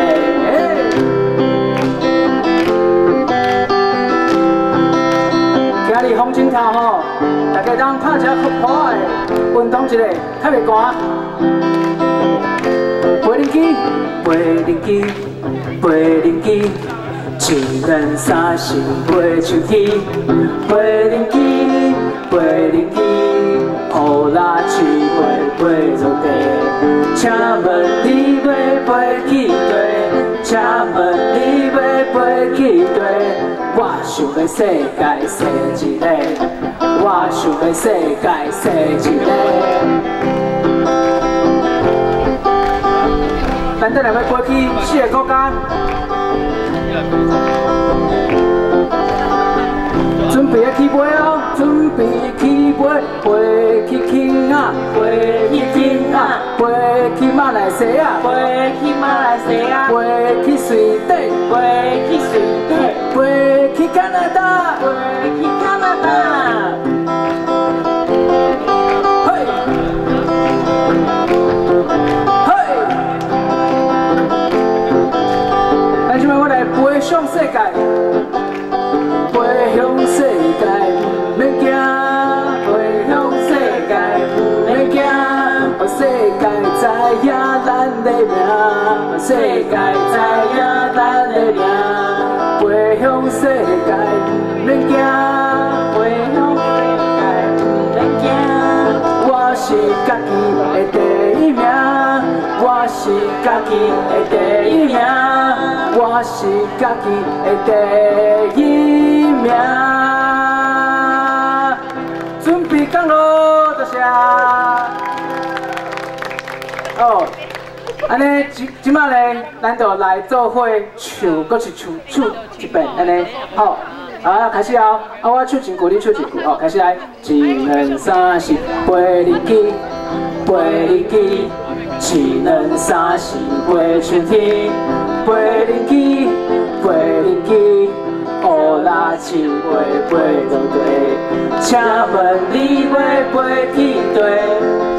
今日风景头吼，大家当拍一下破的运动一下，較袂寒。飞入去，飞入去，飞入去，一两三四飞出去，飞入去，飞入去，乌拉七飞飞落地。请问你欲飞去佗？请问你欲飞去佗？我想欲世界踅一个，我想欲世界踅一个。咱等下欲飞去四个國家，準備要起飛哦，準備起飛，飛去肯亞，飛去肯亞，飛去馬來西亞，飛去馬來西亞，飛去瑞典，飛去瑞典，飛去加拿大，飛去加拿大。嘿，嘿，来，这摆我來飛上世界，飛向世界，毋免驚，飛向世界，毋免驚，世界知影咱的名，世界知影咱的名，飛向世界，毋免驚，飛向世界，毋免驚，我是家己的第一名，我是家己的第一名，我是家己的第一名。準備降落，多謝。哦，按呢，這擺咧，咱就來做伙唱，閣是唱唱一遍，按呢，好。啊，開始哦！啊，我唱一句，你唱一句，哦，開始來，一兩三四，飛入去，飛入去，一兩三四，飛出天，飛入去，飛入去，烏拉七飞飞落地。請問你欲飛去佗？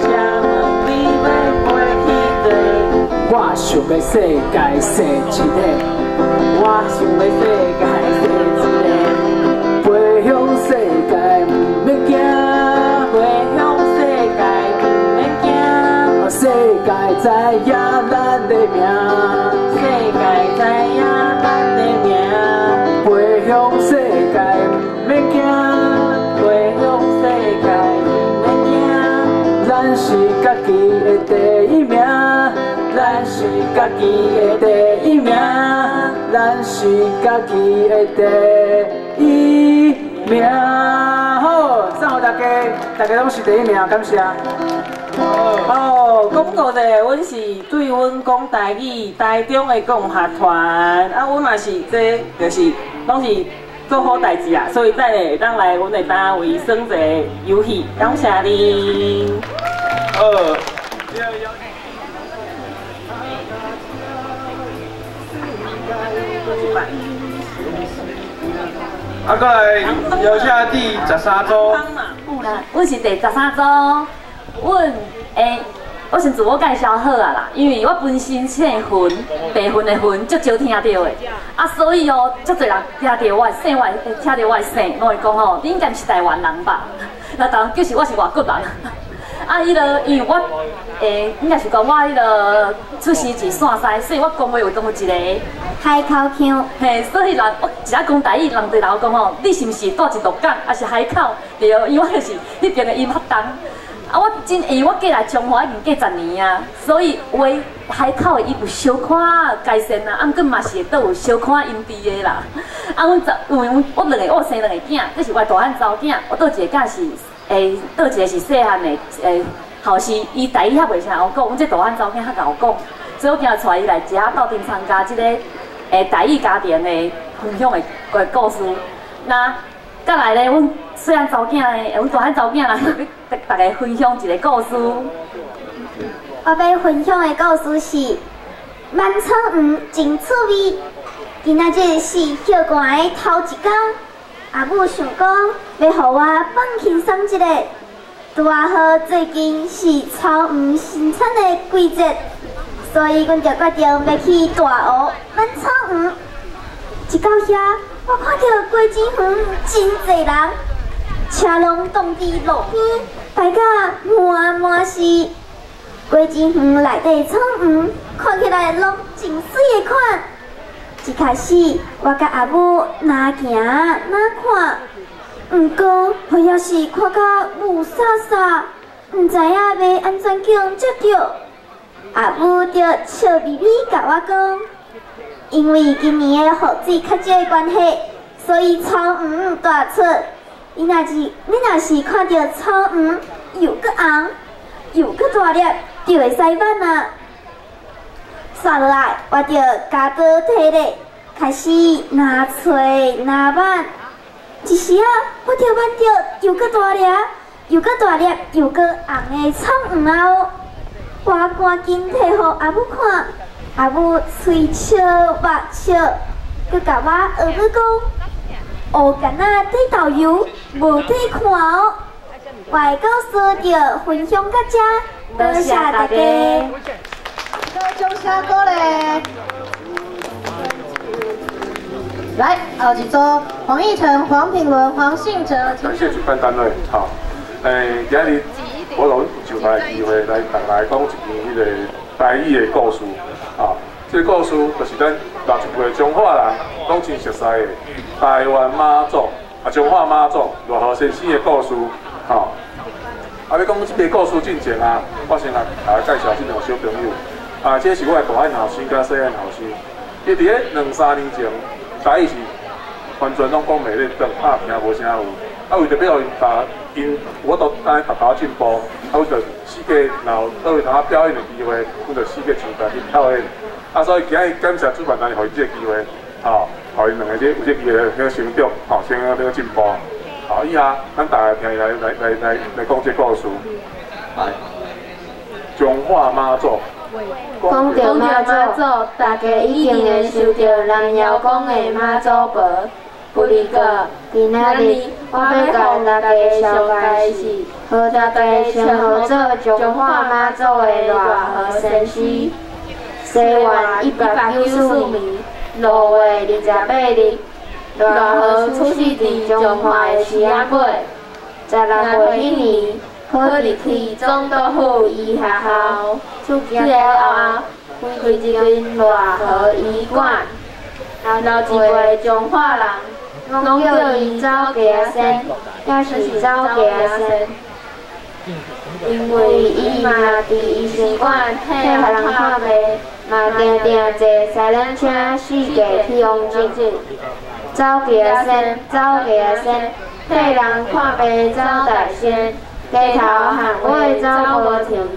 請問你欲飛去佗？我想欲世界踅一个，我想欲世界踅一个。飛向世界毋免驚，飛向世界毋免驚，世界知影咱的名，世界知影咱的名。飛向世界毋免驚，飛向世界毋免驚，咱是家己的第一名，咱是家己的第一名，咱是家己的第一名。好，送予大家，大家攏是第一名，感謝。哦，講到咧，阮是對阮講台語，台中的共學團，啊，阮嘛是這就是攏是做好代誌啊，所以等下會當來阮的單位耍一個遊戲，感謝你。好。啊，過來邀請第13組。阮是第13組，阮我先自我介紹好啊啦，因為我本身姓雲，白雲的雲，足少聽到的，啊，所以哦，足濟人聽到我的姓，我聽到我的姓，攏會講吼，你應該毋是台灣人吧？那當然，就是我是外國人。啊，彼個因為我應該是講我彼個出生佇陕西，所以我講話有當有一個海口腔，嘿，所以人我一下講台語，人對人講吼，你是毋是住佇鹿港，還是海口？對，因為我就是彼邊的音較重。啊，我真因为我过来彰化已经过10年啊，所以话海口的伊有小可改善啊，啊，毋过嘛是会倒有小可音低的啦。啊，阮十因为阮我两个我生两个囝，这是我大汉查某囝，我倒一个囝是倒一个是细汉的后生，伊台语较袂啥晓讲，阮这大汉查某囝较𠢕讲，所以我今日带伊来遮斗阵参加这个台语家庭的分享的个故事。那再来咧，阮细汉查某囝咧，阮大汉查某囝啦，欲逐家分享一个故事。我欲分享的故事是万草黄真趣味。今仔日是歇寒的头一工，阿母想讲欲予我放轻松一下。拄仔好最近是草黄生产的季节，所以阮就决定欲去大湖挽草黄。一到遐，我看著果子园真济人，车拢挡伫路边，排甲满满是。果子园内底草黄看起来拢真媠的款。一开始，我佮阿母哪行哪看，毋过我犹是看甲雾煞煞，毋知影欲按怎叫接著。阿母就笑眯眯共我讲，因为今年的雨水较少的关系，所以草黄大出。你若是看著草黄又阁红又阁大粒，就会使挽啊。煞落来，我就镢刀提咧，开始哪揣哪挽。一时仔，我就挽著又阁大粒、又阁大粒、又阁红的草黄仔哦！我赶紧提予阿母看，阿母喙笑目笑，阁共我学母讲：乌柑仔底豆油，无底看哦。我的故事就分享到这，多谢大家。掌声鼓励。来，后一组黄奕成、黄品伦、黄信哲。感谢主办单位，好，今日我有就来机会来同大家讲一篇彼个台语的故事，啊，这个故事就是咱老一辈彰化人拢真熟悉的台湾妈祖，啊，彰化妈祖赖和先生的故事，吼。啊，欲讲这个故事进前啊，我先来大家介绍这两个小朋友。啊，这是我的大汉后生佮细汉后生。伊伫咧两三年前，台语是完全拢讲袂咧转，啊，听无啥有。啊，为著欲予𪜶𪜶有法度按呢沓沓进步，啊，阮就四界若有佗位通仔表演的机会，阮就四界上台去表演。啊，所以今日感谢主办单位予𪜶这个机会，吼，予𪜶两个这有这个机会去成长，吼，先去进步。好，以下咱大家听伊来讲这个故事。来，彰化妈祖。讲著妈祖，大家一定会想著南瑶宫的妈祖婆。不过，今仔日我欲共大家绍介的是，予大家称呼做彰化妈祖的赖和先生。西元194年6月28日，赖和出世伫彰化的市仔尾。16岁彼年，考入去总督府医学校，出去了后，开一间赖和医馆。老一辈彰化人拢叫伊走鸡仔仙，也是走鸡仔仙，因为伊嘛伫医生馆替予人看病，嘛定定坐三轮车四界去往诊。走鸡仔仙，走鸡仔仙，替人看病走大仙，街头巷尾走无停，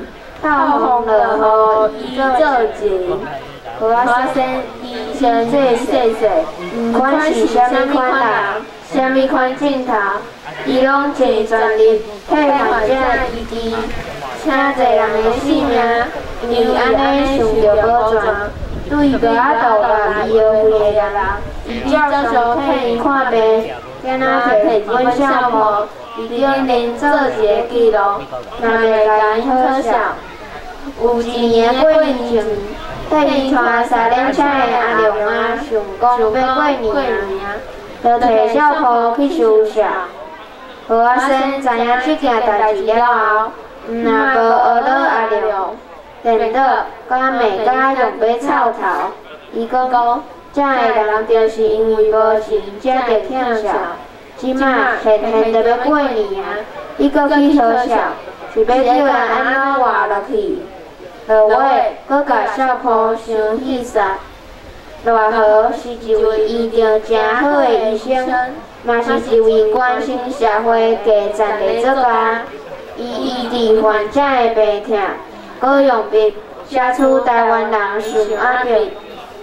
透风落雨伊做情。何仔仙，伊先做细细，毋管是啥物款人，啥物款镜头，伊拢尽全力替患者医治，请济人的性命，因为按呢想著保全。对无法度共医药费的人，伊照常替𪜶看病，敢若提一本相簿，伫顶面做一个记录，嘛袂共𪜶取笑。有一年过年前，替𪜶带三轮车的阿龙仔想讲欲过年啊，就提小铺去收数。何阿仙知影这件代志了后，毋若无学倒阿龙，颠倒佮骂甲用欲臭头。伊讲，遮的人就是因为无钱才著欠笑。这马现现著欲过年啊，你阁去好笑，是欲叫人按怎活落去？落尾，阁共笑抱伤戏煞。赖和是一位医著诚好的医生，嘛是一位关心社会价值的作家。伊医治患者的病痛，阁用笔写出台湾人受压迫、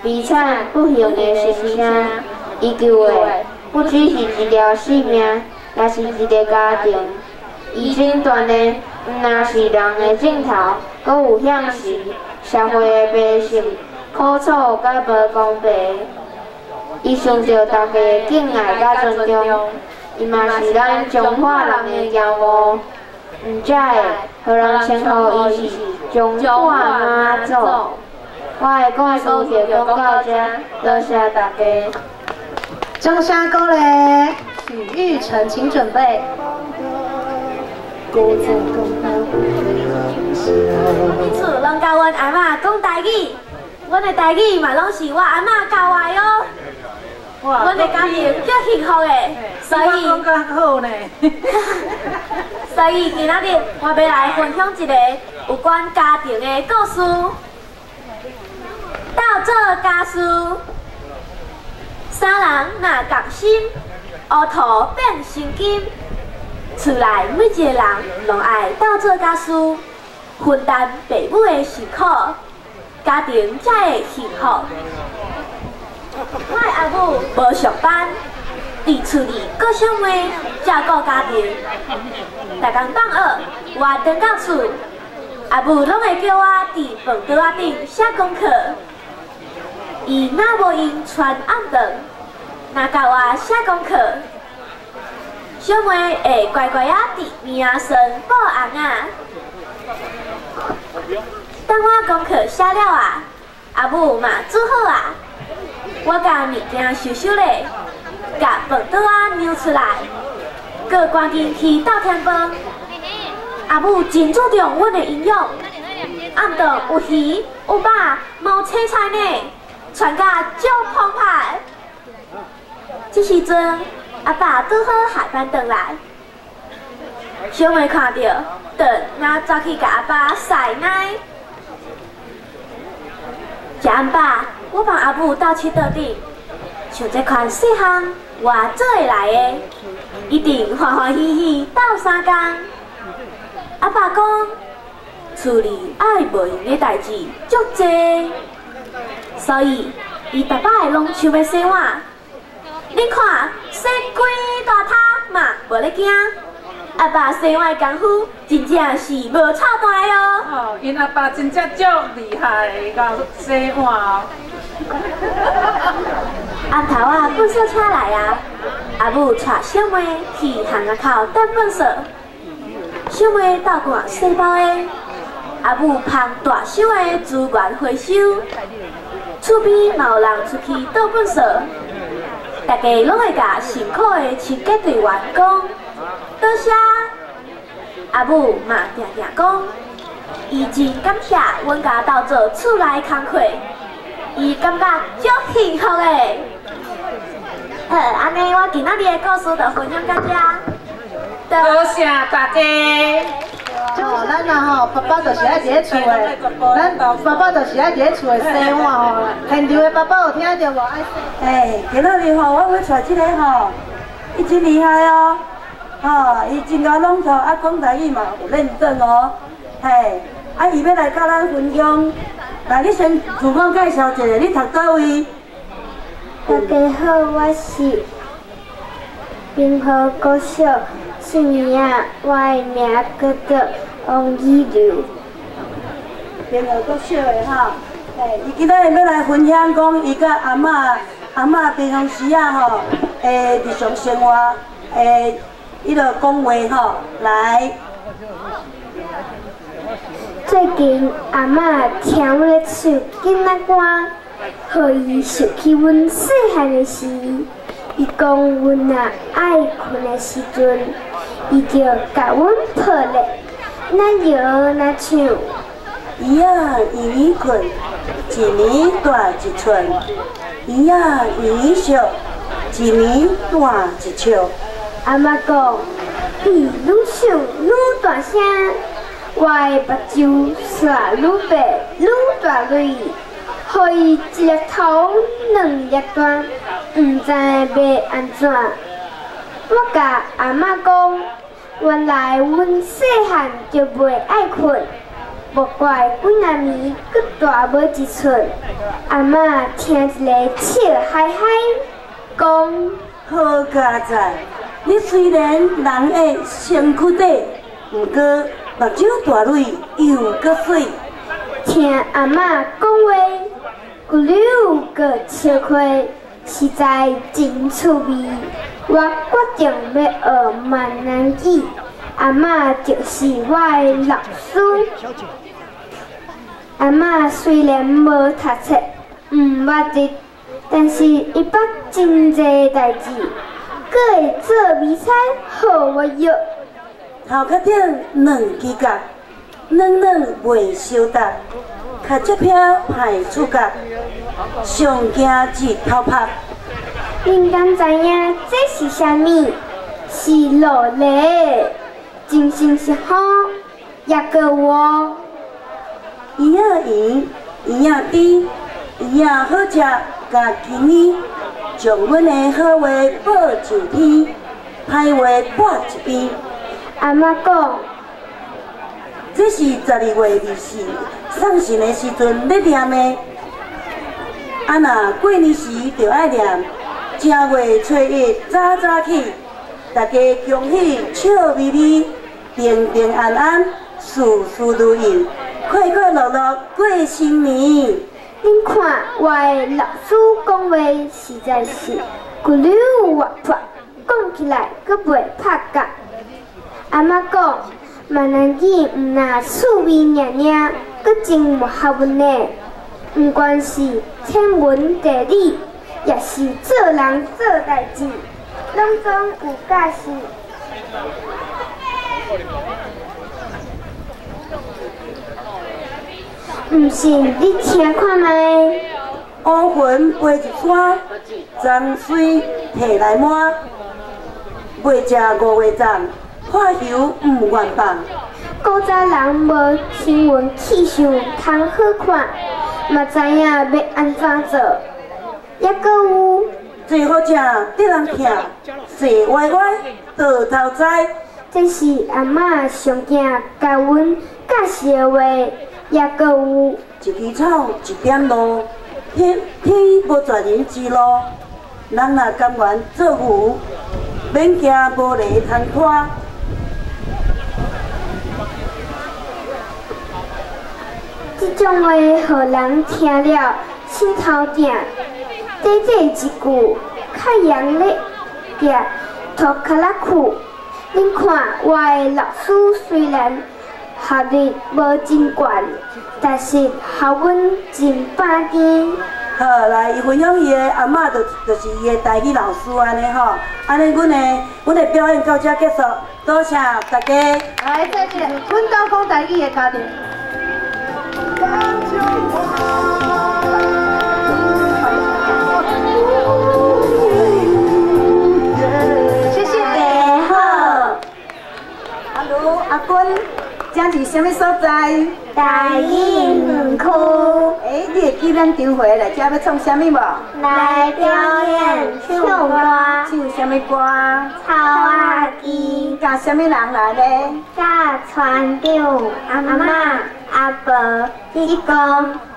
悲惨不幸的心声。伊救的不只是一条性命，也是一个家庭。伊诊断的毋但是人的症头，阁有向时社会的百姓苦楚佮无公平。伊受到大家的敬爱佮尊重，伊嘛是咱彰化人的骄傲。毋才会予人称呼伊是彰化妈祖。我的故事就讲到这，多谢大家。掌声鼓励，许玉成，请准备。厝拢教阮阿嬷讲台语，阮的台语嘛拢是我阿嬷教我的哦。阮的家庭足幸福的，所以讲较好呢。所以今仔日我欲来分享一个有关家庭的故事。斗做家事，三人若仝心，乌土变成金。厝内每一个人拢爱斗做家事，分担父母的辛苦，家庭才会幸福。我的阿母无上班，伫厝里顾小妹照顾家庭。逐工放学，我转到厝，阿母拢会叫我伫饭桌仔顶写功课。伊若无闲传暗顿，若教我写功课，小妹会乖乖仔伫边仔算布红仔。等我功课写了啊，阿母嘛煮好啊，我共物件收收咧，共饭桌仔让出来，阁赶紧去斗添饭。阿母真注重阮的营养，暗顿有鱼有肉，嘛有青菜呢，传甲足澎湃。这时阵，阿爸拄好下班转来，小妹看著，顿仔走去共阿爸晒奶。食暗饱，我帮阿母斗佚佗顶，像这款细项，我做会来的，一定欢欢喜喜斗相共。阿爸讲，厝里爱无闲的代志足济，所以伊逐摆拢想欲洗碗。你看，洗规大摊嘛无咧惊。阿爸洗碗的功夫真正是无臭弹的哦。哦，𪜶阿爸真正足厉害，𠢕洗碗哦。暗头仔垃圾车来啊，阿母带小妹去巷仔口倒垃圾。小妹斗赶细包的，阿母捧大箱的资源回收。厝边嘛有人出去倒垃圾，大家拢会共辛苦的清洁队员讲多谢。阿母嘛定定讲，伊真感谢阮家斗做厝内工课，伊感觉足幸福的。好，按呢我今仔日的故事就分享到这。多谢大家。哦，咱啊吼，爸爸就是爱伫咧厝的，咱爸爸就是爱伫咧厝的洗碗吼。现场的爸爸有听著无？哎，今仔日吼，我欲带这个吼，伊真厉害哦，吼，伊真𠢕朗读，啊，讲台语嘛有认真哦，嘿，啊，伊欲来佮咱分享，来，你先自我介绍一下，你读佗位？大家好，我是平和国小四年仔，我的名叫做王以柔。平和国小的吼，嘿，伊今仔日欲来分享讲，伊佮阿嬷、阿嬷平常时啊吼，日常生活，彼个讲话吼，来。最近阿嬷听阮咧唱囡仔歌，予伊想起阮细汉的时，伊讲阮若爱睏的时阵，伊就共阮抱咧，咱摇咱唱。鱼仔圆圆睏，一暝大一寸；鱼仔圆圆笑，一暝大一笑。阿嬷讲，伊愈想愈大声，我的目睭煞愈白愈大蕊，予伊一粒头两粒大，毋知欲按怎。我共阿嬷讲，原来阮细汉就袂爱睏，莫怪几若暝阁大无一寸。阿嬷听一个笑嗨嗨，讲：好佳哉！你虽然人矮身躯短，毋过目睭大蕊又阁媠。听阿嬷讲话，骨溜阁笑开，实在真趣味。我决定欲学闽南语，阿嬷就是我的老师。阿嬷虽然无读册，毋捌字，但是伊捌真济代志，阁会做米菜予我约。头壳顶两支角，软软袂相搭，尻脊骿歹触觉，上惊日头曝。恁敢知影这是啥物？是落雷，真心是雨，抑阁有圆仔圆，圆仔甜，圆仔好食，共金耳，将阮的好话报上天，歹话抹一边。阿嬷讲，这是12月24送神的时阵咧念的。啊，若过年时就爱念正月初一早早起，大家恭喜笑眯眯，平平安安，事事如意，快快乐乐过新年。恁看，我的老师讲话实在是骨溜活泼，讲起来阁袂拍结。阿嬷讲，闽南语毋若趣味尔尔，阁真有学问呢。毋管是天文地理，抑是做人做代志，拢总有教示。毋信你听看觅。乌云飞入山，脏水提来抹，袂食五味粽，破油毋愿放。古早人无新闻气象通好看，嘛知影欲按怎做。抑阁有做好食得人疼，坐歪歪倒头栽。这是阿嬷上惊共阮教示的话，抑阁有一枝草一点露，天天无绝人之路。人若甘愿做牛，免惊无犁通拖。这种话，予人听了心头疼。短短一句，较扬咧掠涂跤仔裤。恁看，我的老师虽然学历无真悬，但是学问真百端。好，来，伊分享伊的阿嬷，就是伊的台语老师按呢吼。按呢，阮的表演到这结束，多谢大家。来，这是阮兜讲台语的家庭。谢谢。大家好。阿卢、阿君，这是啥物所在？台语园区。欸，你会记咱顶回来遮欲创啥物无？来表演唱歌。唱啥物歌？草仔鸡。佮啥物人来呢？佮船长、阿嬷、阿婆、志公、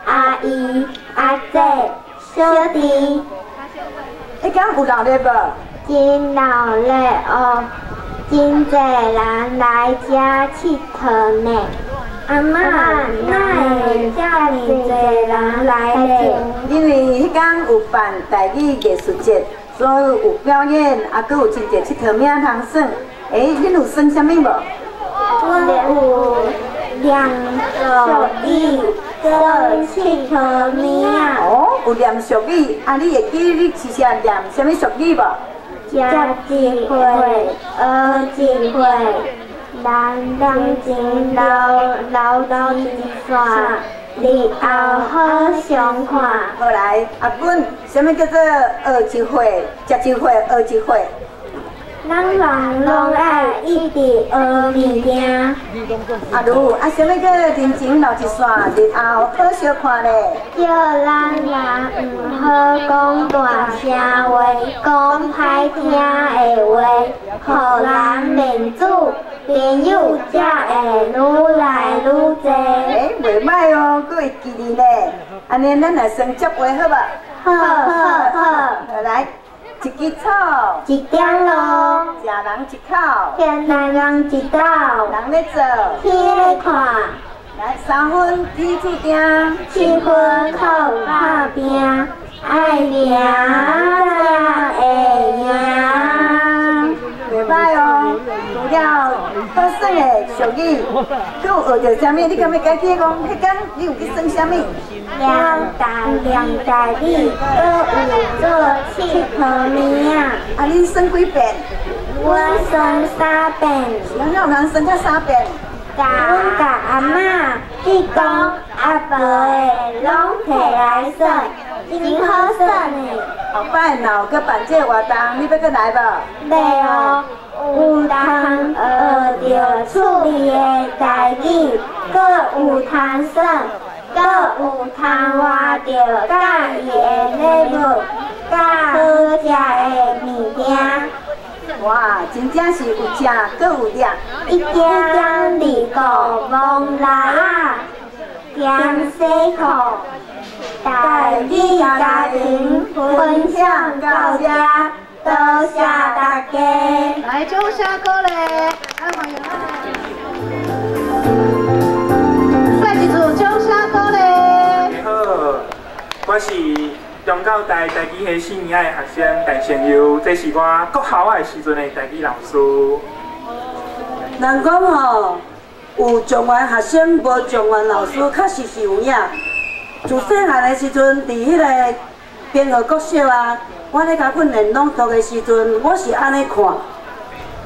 阿姨、阿姐、小弟。彼工有热闹无？真热闹哦，真济人来遮𨑨迌呢。阿嬷，哪会遮尔济人来咧？因为彼工有办台语艺术节，所以有表演，啊，阁有真济𨑨迌物通耍。欸，恁有耍啥物无？阮有念俗语，阁𨑨迌物仔。哦，有念俗语，啊，你会记你时时念啥物俗语无？食一岁，学一岁。人人情留留一线，日后好相看。好来，阿君，啥物叫做学一岁，食一岁，学一岁？咱人攏愛一直學物件。阿如，啊，啥物叫人情留一線，日後好相看咧？叫咱人毋好講大聲話，講歹聽的話，予人面子，朋友才會愈來愈濟。欸，袂歹哦，閣會記得呢。按呢，咱來算接話好無？好好好。來，一支草，一點露，食人一口，牽人一斗，人咧做，天咧看。來，三分天注定，七分靠打拼，愛贏才會贏。袂歹哦，除了好耍的俗語，閣有學著啥物？你敢欲家己講？彼工你有去耍啥物？念台念台語，閣有做𨑨迌物仔。啊，你耍幾遍？阮耍三遍。哪有人耍才三遍？共阮共阿嬷、舅公、阿婆的攏提來耍，真好耍呢。後擺若有閣辦這個活動，你欲閣來無？欲哦，有通學著趣味的台語，閣有通耍，閣有通換著佮意的禮物，佮好食的物件。哇，真正是有食閣有掠。一點二個戆來仔，兼洗褲，台語家庭分享到這，多謝大家。來，掌聲鼓勵，來歡迎咱。再一次掌聲鼓勵。你好，我是中教大台語系四年的學生陳成佑，這是我國校的時陣的台語老師。人講吼，有狀元學生，無狀元老師，確實是有影。自細漢的時陣，佇彼個平和國小啊，我咧共訓練朗讀的時陣，我是按呢看。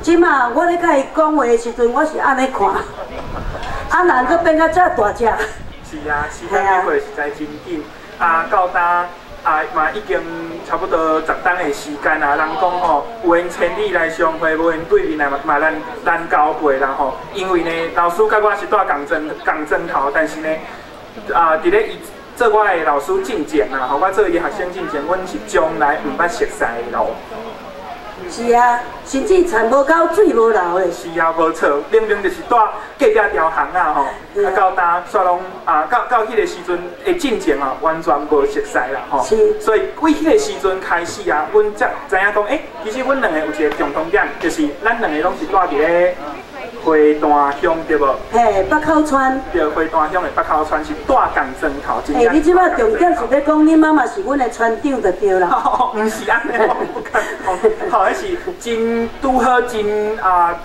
這馬我咧共伊講話的時陣，我是按呢看。啊，人閣變甲遮大隻。是啊，時間過實在真緊。啊，到今啊嘛已經差不多10冬的時間啊。人講吼，有緣千里來相會，無緣對面來嘛難交會啦吼。因為呢，老師佮我是住仝莊頭，但是呢，啊，佇咧伊做我的老師進前啊，吼，我做伊學生進前，阮是從來毋捌熟似的咯。是啊，甚至田無溝，水無流的。是啊，無錯，明明就是住隔壁條巷仔吼，啊到今煞攏啊到彼個時陣的進前啊，完全無熟似啦吼。是。所以為彼個時陣開始啊，阮才知影講，欸，其實阮兩個有一個共同點，就是咱兩個攏是住佇咧花壇鄉對無？嘿，北口村。對，花壇鄉的北口村是住仝莊頭。欸，你這擺重點是咧講，你媽媽是阮的村長就對啦。毋是按呢，我不敢講。吼，彼是真拄好，真啊，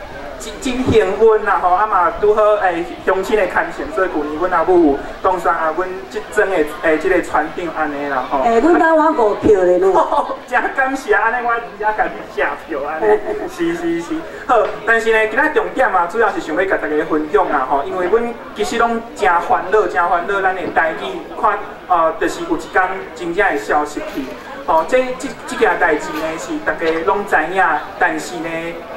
真幸運啦吼！啊嘛拄好欸，鄉親的牽線，所以舊年阮阿母有當選啊，阮這莊的欸這個村長按呢啦吼。欸，阮兜我5票咧喏。真感謝，按呢我真正共你謝票按呢。是是是，好，但是呢，今仔重點啊，主要是想欲共大家分享啦吼，因為阮其實攏誠煩惱，誠煩惱，咱的台語看，就是有一天真正會消失去。吼，這件代誌呢是大家攏知影，但是呢，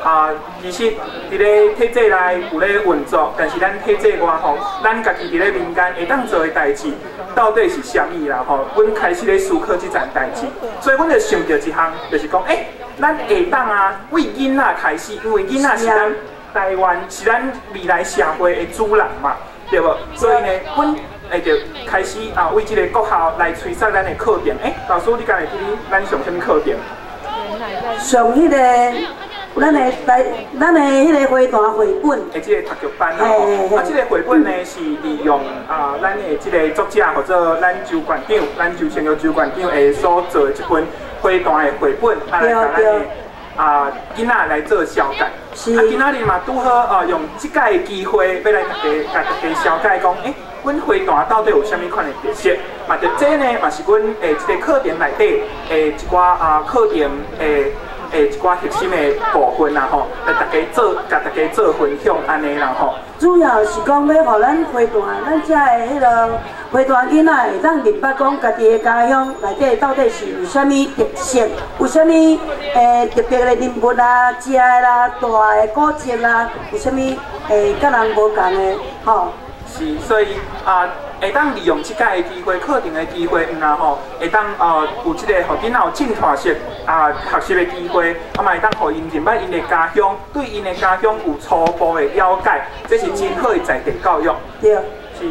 啊，其實佇咧體制內有咧運作，但是咱體制外吼，咱家己佇咧民間會當做的代誌，到底是啥物啦？吼，阮開始咧思考這層代誌，所以阮就想著一項，就是講，欸，咱會當啊，為囡仔開始，因為囡仔是咱台灣，是咱未來社會的主人嘛，對無？所以呢，阮會著開始啊，為這個國校來催促咱的課程。欸，老師，你敢會記得咱上啥物課程？上彼個，咱的台，咱的彼個花壇繪本。欸，這個讀劇班啦吼，啊，這個繪本呢是利用啊，咱的這個作者或者咱周館長，咱周清玉周館長會所做的這本花壇的繪本，啊，來共咱的啊囡仔來做紹介。啊，今仔日嘛拄好啊，用這擺的機會，欲來大家共大家紹介講，欸，阮花壇到底有啥物款的特色？嘛，就這呢，嘛是阮的這個課程內底的一寡啊課程的的一寡核心的部分啦吼，来大家做，共大家做分享按呢啦吼。主要是讲欲予咱花坛，咱遮的彼个花坛囡仔会当认捌讲家己的家乡内底到底是有啥物特色，有啥物特别的人物啊、食的啦、大的古迹啦，有啥物佮人无仝的吼。是，所以啊，会当利用这届的机会，课程的机会，毋啊吼，会当有这个予囡仔有浸透式啊学习的机会，啊嘛会当予𪜶认捌𪜶的家乡，对𪜶的家乡有初步的了解，这是真好的在地教育。对。是，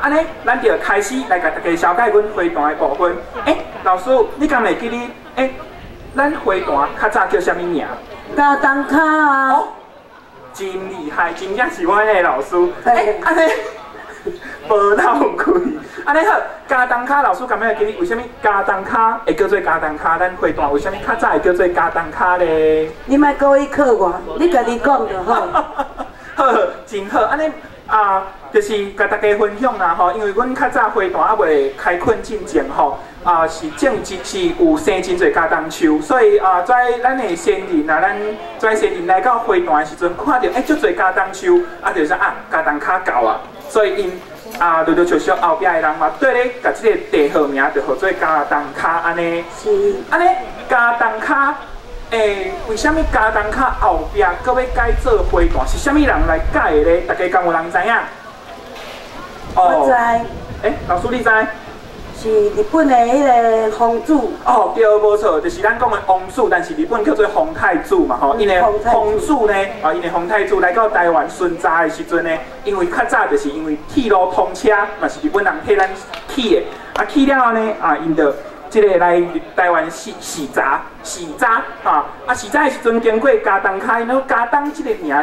按呢，咱就开始来共大家绍介阮花坛的部分。欸，老师，你敢会记得？欸，咱花坛较早叫啥物名？茄苳跤啊。哦，真厉害，真正是阮的老师。欸，按呢。无漏开，按呢好，茄苳跤老师敢会记得为啥物茄苳跤会叫做茄苳跤？咱花坛为啥物较早会叫做茄苳跤咧？你莫故意考我，你家己讲就好。好，真好，按呢啊，就是共大家分享啦吼，因为阮较早花坛犹未开垦进前吼，啊是种植是有生真济茄苳树，所以啊，在咱的先人啊，咱在先人来到花坛的时阵，看著欸足济茄苳树，啊就是啊茄苳跤到啊，所以𪜶啊陆陆续续后壁的人嘛，对咧，共这个地号名就号做茄苳跤按呢。是。按呢，茄苳跤，欸，为啥物茄苳跤后壁阁欲改做花坛？是啥物人来改的咧？大家敢有人知影？我知。欸，老师你知？是日本的彼个皇子。哦，对，无错，就是咱讲的王子，但是日本叫做皇太子嘛，吼。𪜶的皇子呢，啊，𪜶的皇太子来到台湾巡查的时阵呢，因为较早就是因为铁路通车，嘛是日本人替咱起的，啊，起了后呢，啊，𪜶就这个来台湾视视察视察，哈，啊，视察的时阵经过茄苳跤，𪜶讲茄苳这个名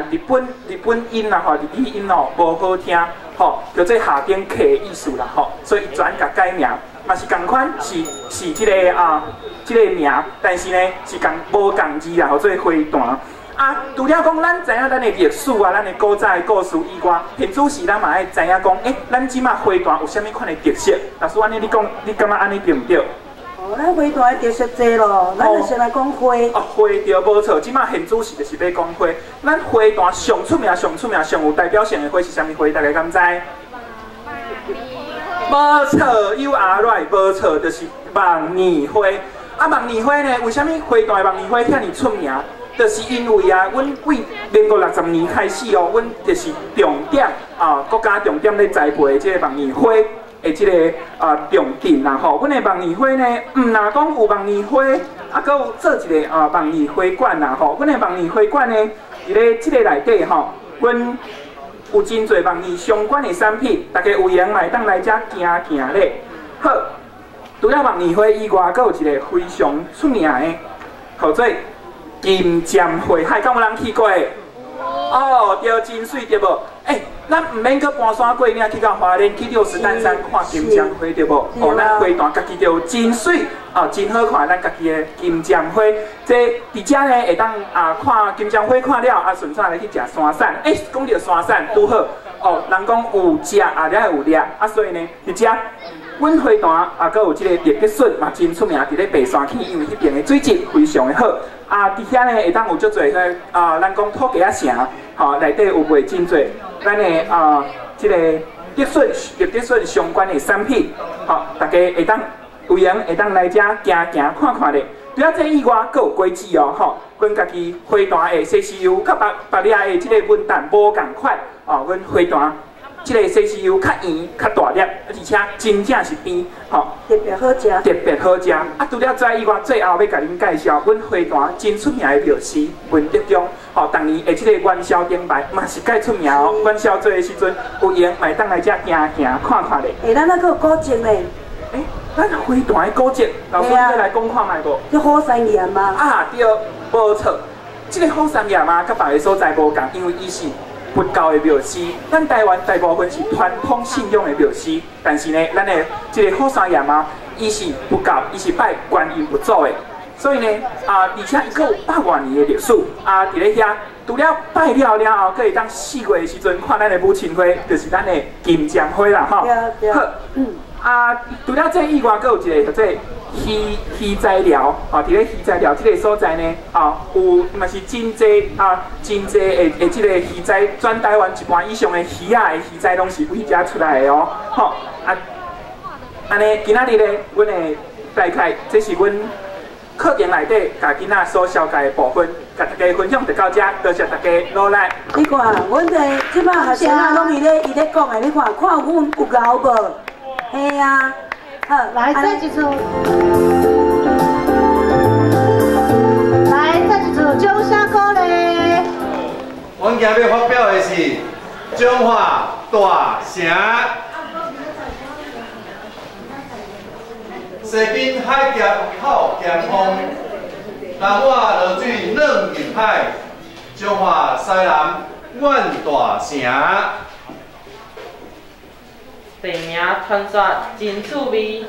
日本音啦，吼，日语音哦，无好听，吼，叫做下等客的意思啦，吼，所以转共改名。嘛是仝款，是这个啊，这个名，但是呢是仝无仝字啦，号做花坛。啊，除了讲咱知影咱的历史啊，咱的古早的故事以外，现主时咱嘛爱知影讲，欸，咱这马花坛有啥物款的特色？老师按呢你讲，你感觉按呢对毋对？哦，咱花坛的特色济咯，咱就先来讲花。哦，花对，无错。这马现主时就是欲讲花。咱花坛上出名、上出名、上有代表性的花是啥物花？大家敢知？无错，you are right，无错，就是梦莲花。啊，梦莲花呢？为啥物花坛的梦莲花遐尔出名？就是因为啊，阮对民国60年开始哦，阮就是重点啊，国家重点咧栽培这个梦莲花的这个啊重镇啦吼。阮的梦莲花呢，毋若讲有梦莲花，啊，阁有做一个啊梦莲花馆啦吼。阮的梦莲花馆呢，伫咧这个内底吼，阮有真济梦莲相关的产品，大家有闲嘛会当来遮行行咧。好，除了梦莲花以外，阁有一个非常出名的，号做金针花海，敢有人去过？哦，对，真媠对无？欸，咱毋免阁搬山过岭去到花莲去六十担山看金针花对无？哦，咱花坛家己就有真媠，哦，真好看，咱家己的金针花。这伫遮呢会当啊看金针花看了，啊顺紲来去食山产。欸，讲著山产拄好，哦，人讲有食啊，才会有掠，啊，所以呢，伫遮。阮花坛啊，阁有这个绿竹笋嘛，真出名，伫咧白山区，因为彼边的水质非常的好。啊，伫遐呢会当有足济彼啊，咱讲土鸡仔城，吼，内底有卖真济咱的啊，这个竹笋、绿竹笋相关的产品，吼，大家会当有闲会当来遮行行看看咧。除了这以外，阁有果子哦，吼，阮家己花坛的 CCU 佮别别粒的这个文旦无仝款，哦，阮花坛。这个 CCU 较圆、较大粒，而且真正是甜，吼，特别好食，特别好食。啊，除了这以外，最后欲共恁介绍，阮花坛真出名的庙司文德宫，吼，逐年的这个元宵灯牌嘛是盖出名哦。元宵节的时阵，有闲嘛会当来遮行行看看咧。欸，咱那阁有古迹咧。欸，咱花坛的古迹，老师你欲来讲看觅无？这虎山岩嘛。啊，对，无错。这个虎山岩嘛，佮别个所在无仝，因为伊是佛教的庙司，咱台湾大部分是传统信仰的庙司，但是呢，咱的这个虎山爷妈，伊是佛教，伊是拜观音佛祖的，所以呢，啊，而且伊阁有百外年的历史，啊，伫咧遐，除了拜了了后，阁会当4月的时阵看咱的母亲花，就是咱的金针花啦，吼。好，啊，除了这以外，阁有一个叫做鱼鱼仔寮，啊，伫咧鱼仔寮这个所在呢，啊，有嘛是真济啊，真济的这个鱼仔，全台湾一半以上的鱼仔的鱼仔拢是为遮出来的哦，吼啊，按呢，今仔日咧，阮会大概这是阮课程内底共囡仔所绍介的部分，共大家分享就到遮，多谢大家努力。你看，阮的这摆学生仔拢伊咧讲的，你看，看阮有𠢕无？嘿啊，好，来再一次，来再一次，掌声鼓励。阮今日发表的是彰化大城，西滨海峡好咸风，南外落水软入海，彰化西南阮大城。地名传说真趣味，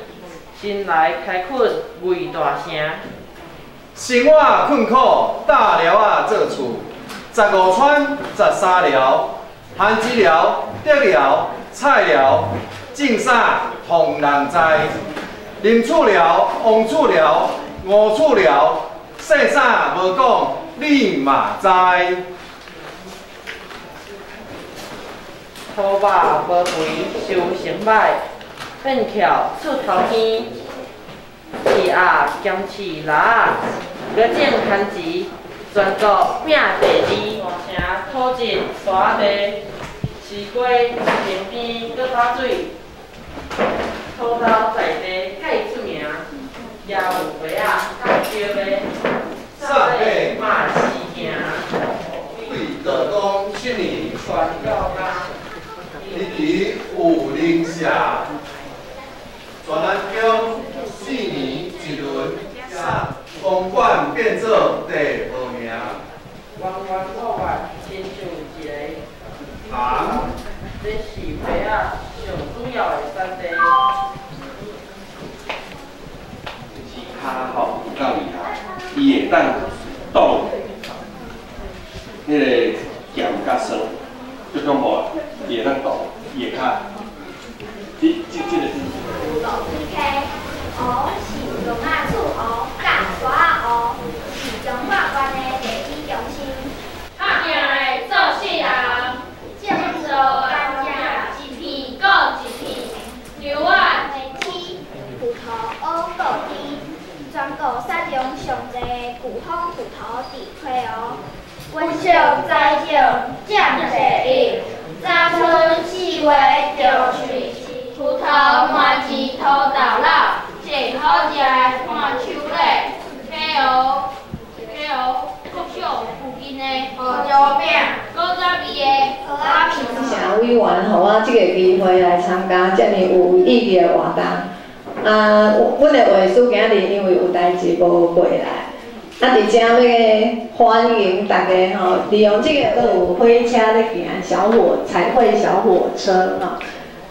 新来开垦为大城。生活困苦，搭寮仔做厝，15村13寮，番薯寮、竹寮、菜寮，种啥予人知。林厝寮、王厝寮、吴厝寮，说啥无讲，你嘛知。土肉无肥，收成歹，变翘出头天。饲鸭兼饲蜊仔，阁种番薯，全国拼第二。大城土质沙地，西瓜田边阁打水，土豆在地盖出名，也有鸡仔甲烧麦，送礼嘛是行。为道光7年，传到今。一伫武陵社，全安宫4年一轮，公馆变做第2名。弯弯五月，亲像一个行。这是麦仔上主要的产地。是跤吼有够厉害，伊会当挡彼个咸佮酸，足恐怖啊！伊会当挡，伊会较，这个。落水溪，湖是龙仔厝湖佮沙仔湖，是彰化县的地理中心。拍拼的做世人，种树甘蔗一片阁一片，牛仔的区葡萄乌果甜，全国产量上济的巨峰葡萄伫溪湖。温秀栽种占第一，早春4月著穗，葡萄满枝土豆老，最好食的看秋梨。溪湖国小附近的胡椒饼，古早味的蚵仔面。谢委员，予我这个机会来参加遮尔有意义的活动。啊，阮的画师今日因为有代志无过来，啊，伫遮欲欢迎大家吼，利用这个有火车咧行，小火彩绘小火车吼，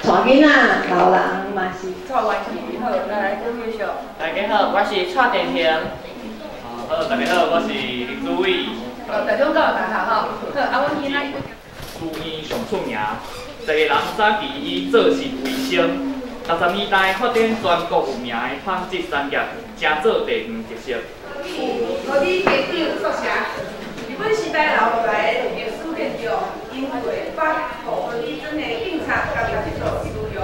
带囡仔、老人嘛是。蔡元琪好，来来，继续。大家好，我是蔡电平。好，大家好，我是林祖伟。台中教育大学吼，好，啊，阮囡仔。书院上出名，一个人早期以做事为生，60年代发展全国有名的纺织产业，成做地方特色。何你家长宿舍，日本时代留落来的历史建筑，因为北何以阵的警察家己去做使用。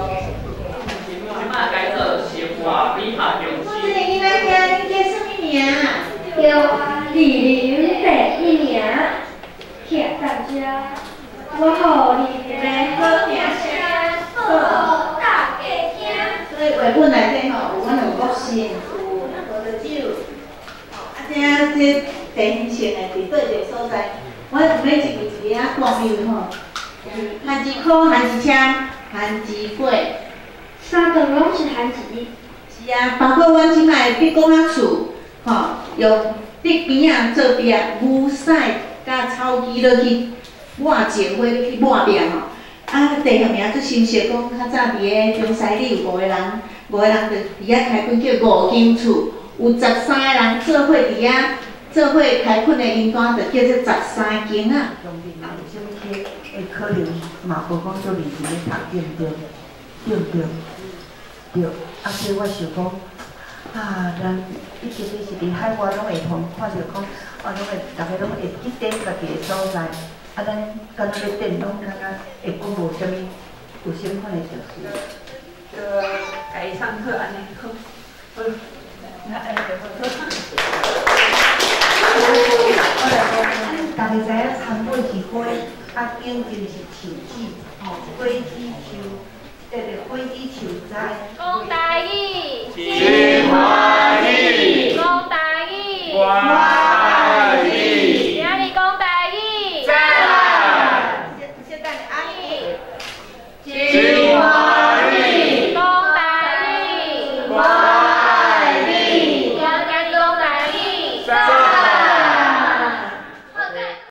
这马改做生活美发中心。这个囡仔听，你叫啥物名？叫李玲第一名，听大家。我予你的好听声，报大家听。所以绘本内底吼，有阮有国姓，有葡萄酒，啊，这这地方性的伫佗一个所在，我每一个一个仔挂面吼，番薯箍、番薯签、番薯粿，三顿拢是番薯。是啊，包括阮这摆碧公仔厝，吼，用竹边仔做壁，牛屎佮草枝落去。抹石花去抹壁吼，啊，地号名足亲切，讲较早伫个中西里有五个人，五个人就伫遐开垦叫五间厝，有13个人做伙伫遐做伙开垦的名单，就叫做13间啊。中面啊，有啥物科会可能嘛无讲足认真咧读，对毋对？对毋对？对，啊，所以我想讲，啊，咱以前是佇海外攏會通看著講，啊，攏會逐个攏會去踮家己的所在，啊，咱敢若咧踮，攏感覺會講無啥物有啥物款的特殊。就共伊上課按呢好，好，那按呢就好。我來講，大家知影杉本是花，啊，景就是樹子，吼，花子樹，花子樹栽。講台語，真歡喜。講台語，歡。